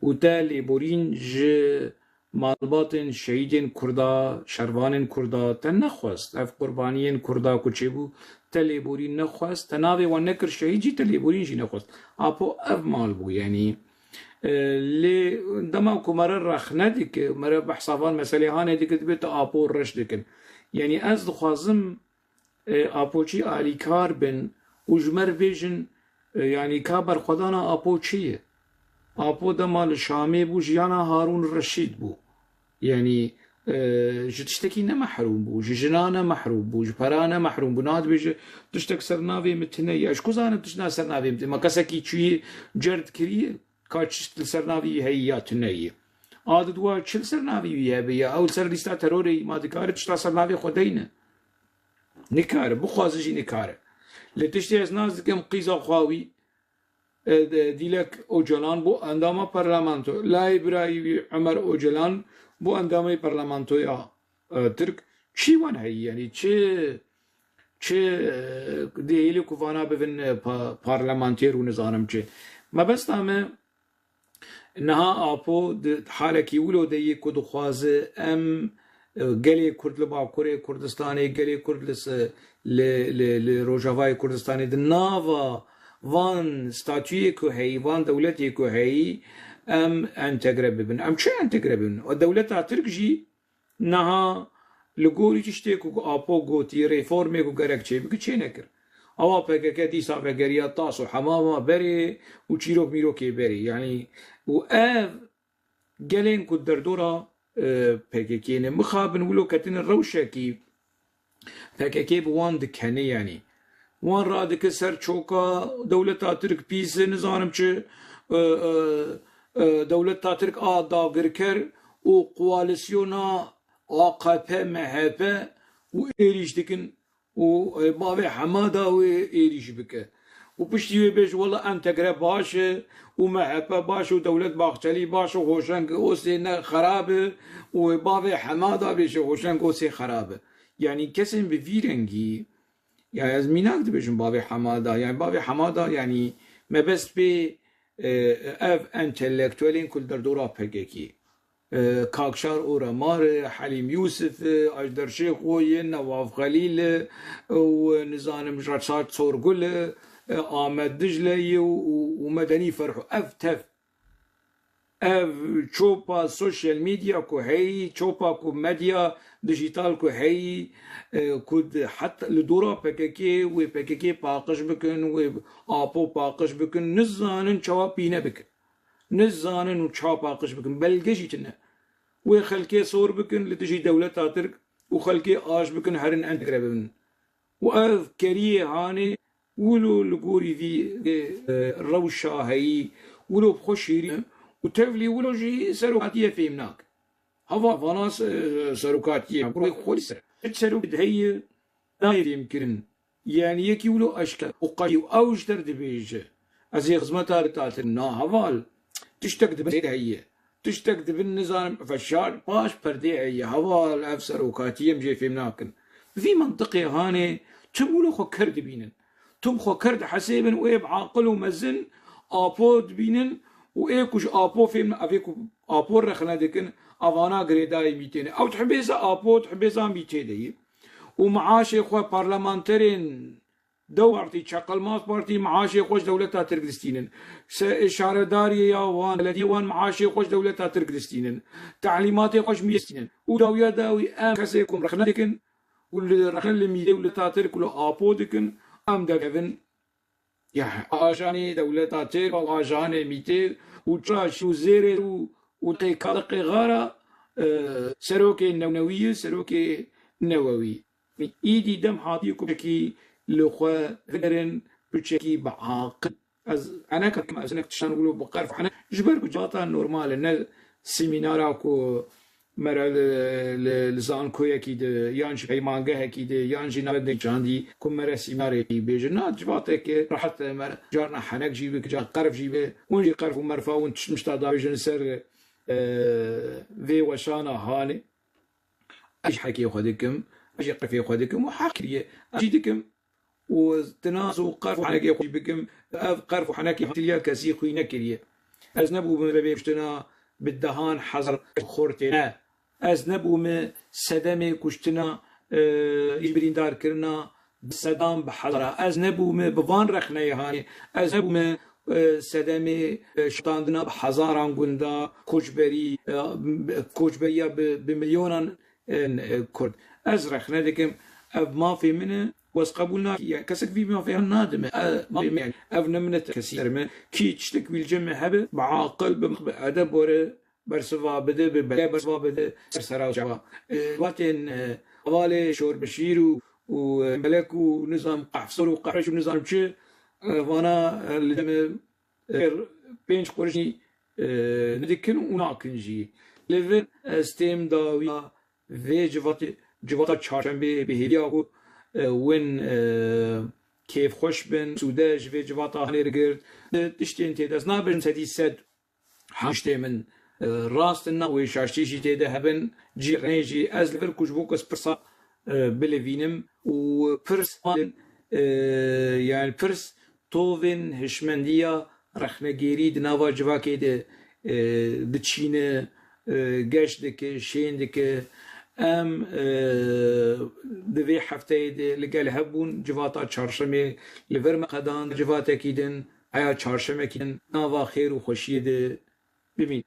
Û te lêborîn ji malbatên şehîdên Kurda, şervanên Kurda te nexwest. Ev qurbaniyên Kurda ku çêbû, te lêborîn nexwest. Te navê wan nekir şehîd jî, te lêborîn jî nexwest. Apo ev mal bû, yanî. E, lê dema ku me re rexne dike, me re behsa van meselê hanê dike, dibê tu Apo reş dikin. Yanî ez dixwazim, e, Apoçî alîkar bin û ji me re bêjin, e, yanî ka berxwedana Apo çi ye? Apo dema li Şamê bû, jiyana Harûn Reşîd bû. Yanî, e, ji tiştekî ne mehrûm bû, ji jina ne mehrûm bû, ji pera ne mehrûm bû. Niha dibêje, tiştek ser navê min tune ye. Ez ji ku zanim tişt na ser navê min tune? Ma kesekî çûyî cerd kiriye, ka tişt li ser navê wî heye ya tune ye? A diduwa çi li ser navê wî hebe ya? Ew li ser lîsta terorê ye, ma dikare tişta ser navê xwe deyne? Nikare, bixwaze jî nikare. Lê tiştê ez nas dikim, qîza xwe wî, e, de, Dîlek Ocalan bû endama parlamento. Layê birayî wî Ömer Ocalan bû endamê parlamentoya, e, Tirk. Çi wan heyî, yanî çi, çi, e, dihêlî ku vana bivin, e, pa-, parlamenter û nizanim çi. Mebesta me, niha Apo di halekî wilo de yê ku dixwaze em, e, gelê Kurd li Bakurê Kurdistanê, gelê Kurd li se-, li, li, li Rojavayê Kurdistanê di nava van statuyê ku heyî, van dewletê ku heyî, em entegre bibin. Em çi entegre bibin? O dewleta Tirk jî niha li gorî tiştê ku Apo gotî, reformê ku gerek çêbike, çênekir. Ewa P K K dîsa vegeriya tas û hemama berê û çîrok mîrokê berê. Yanî û ev gelên ku derdora, e, P K K ne mixabin wilo ketine rewşekî P K K bi wan dikene, yanî wan radike ser çoka dewleta Tirk pîs e, nizanim çi, e, e, e, dewleta Tirk a dagirker û koalîsyona A K P, M H P û êrîş dikin û, e, bavê Hemada wê êrîş bike. Û piştî wê bêje, wela entegre baş e û M H P baş e û Dewlet Bahçelî baş e, Hoşeng Osê ne xerab e û wê bavê Hemada bêje Hoşeng Osê xerab e. Yanî kesên bi vî rengî, ya ez mînak dibêjim bavê Hemada, yanî bavê Hemada, yanî mebest pê, e, ev entelektuelên ku li derdora P K K, e, Kakşar Oramar e, Helîm Yûsif e, Ajder Şêxo ye, Newaf Xelîl e, û nizanim Reşad Sorgul e, e, Amed Dicle ye û, û, û Medenî Ferho. Ev tev, ev çopa sosyal medya ku heyî, çopa ku medya dijital ku heyî, e, ku di-, heta li dora P K K wê P K K paqij bikin, wê Apo paqij bikin, nizanin çawa pîne bikin. Nizanin û çawa paqij bikin. Belge jî tune. Wê xelkê sor bikin li dijî dewleta Tirk û xelkê aş bikin, herin entegre bibin. Û ev keriyê hanê wilo li gorî vî, e, rewşa heyî, wilo bi xwe şêrîn e û tevlî wilo jî serokatiye fêm nake. Hava vana se-, serokatiye, xwedî ser. Hiç serokî heye nayê fêmkirin. Yanî yekî wilo eşker û qetî û ew ji der dibêje, ez ê xizmeta li tatir na heval. Tiştek dibin tê de heye. Tiştek dibin nizanim feşar paş perdê heye. Heval ev serokatiyê em jê fêm nakin. Bi vî mentiqê hanê tim wilo xwe ker dibînin. Tim xwe ker dihesêbin û ê bi aqil û mezin Apo dibînin û ê ku ji Apo fêm, ev ê ku Apo rexne dikin, evana girêdayî mîtê ne. Ew dihibêze Apo, dihibêza mîtê de yî. Û meaşê xwe parlamenterên dew partî, Çaqalmaz Partî meaşê xwe ji dewleta Tirk distînin. Se-, şaredariyê ya wan, belediyê wan meaşê xwe ji dewleta Tirk distînin. Tehlîmatê xwe ji mîtê distînin. Û dawiya dawî em kesê ku rexne dikin û li rexne li mîtê û li ta Tirk û li Apo dikin, em derkevin. ya ajanê dewleta Tirk û ajanê mîtê û çaş û zêrê û, û tê kaliqê xara, e, serokê newnewî ye, serokê newewî. Îdî dem hatiye ku çekî li xwe vegerin, tu çekî bi aqil. Ez heneka dikim, ez hinek tiştan wilo bi qerf hene. Ji ber ku civata normal e, ne semînara ku mere li, li, li zankoyekî de, yan jî peymangehekî de, yan jî navendek çandî ku mere semînarekî bêje. Na, civateke rehet e, mere carna henek jî bi, car qerf jî bi. Hûn jî qerf û merfa hûn tişt mişta davêjin ser, e, vê weşana halê. Ez jî hekê xwe dikim, ez jî qefê xwe dikim û heq kiriye. Ez jî dikim û tinas û qerf û henekê xwe jî bikim. Ev qerf û henekê hatiliya kesî xwîne kiriye. Ez nebûme vê kuştina bi dehan hezar xortê ne. Ez nebûme sedemê kuştina, e, ji birîndar kirina bi sedan bi hezara. Ez nebûme bi van rexneyê hanê. Ez nebûme, e, sedemê, e, şitandina bi hezaran gunda koçberî, e, koçberiya bi, bi milyonan, e, e, Kurd. Ez rexne dikim. Ev mafê min e. Wez qebûl nake. Yani kesek vî mafê han nadime. E, mafê min yani. Ev ne minete kesî ser me. Kî tiştek wî li cem me hebe, bi aqil, bi, bi edeb were, bersiva bide, bi belê bersiva bide, ser sera çava. E, vatên, e, hevalê Şorbeşîr û, û, e, Melek û nizam Qehfsor û Qehreş û nizam çi, e, vana, e, li deme, e, pênc qurişî, e, nedikin û nakin jî. Li vir ez têm dawiya vê civatê, civata çarşembê bi hêviya ku, e, win, e, kêfxweş bin, sûde ji vê civata hanê girt. E, tiştên tê dest nabin sedî sed Hiştê min, e, rast in, na wê şaştî jî tê de hebin, cî rê jî ez li vir ku ji bo kes pirsa, e, bilivînim û pirs, e, yani pirs tovên hişmendiya rexnegêrî di nava civakê de, e, diçîne, e, geş dike, şên dike. Em, e, di vê hefteyê de li gel hev bûn, civata çarşemê li vir me qedan, civatekî din, heya çarşemekî din, nava xêr û xweşiyê de bimîn.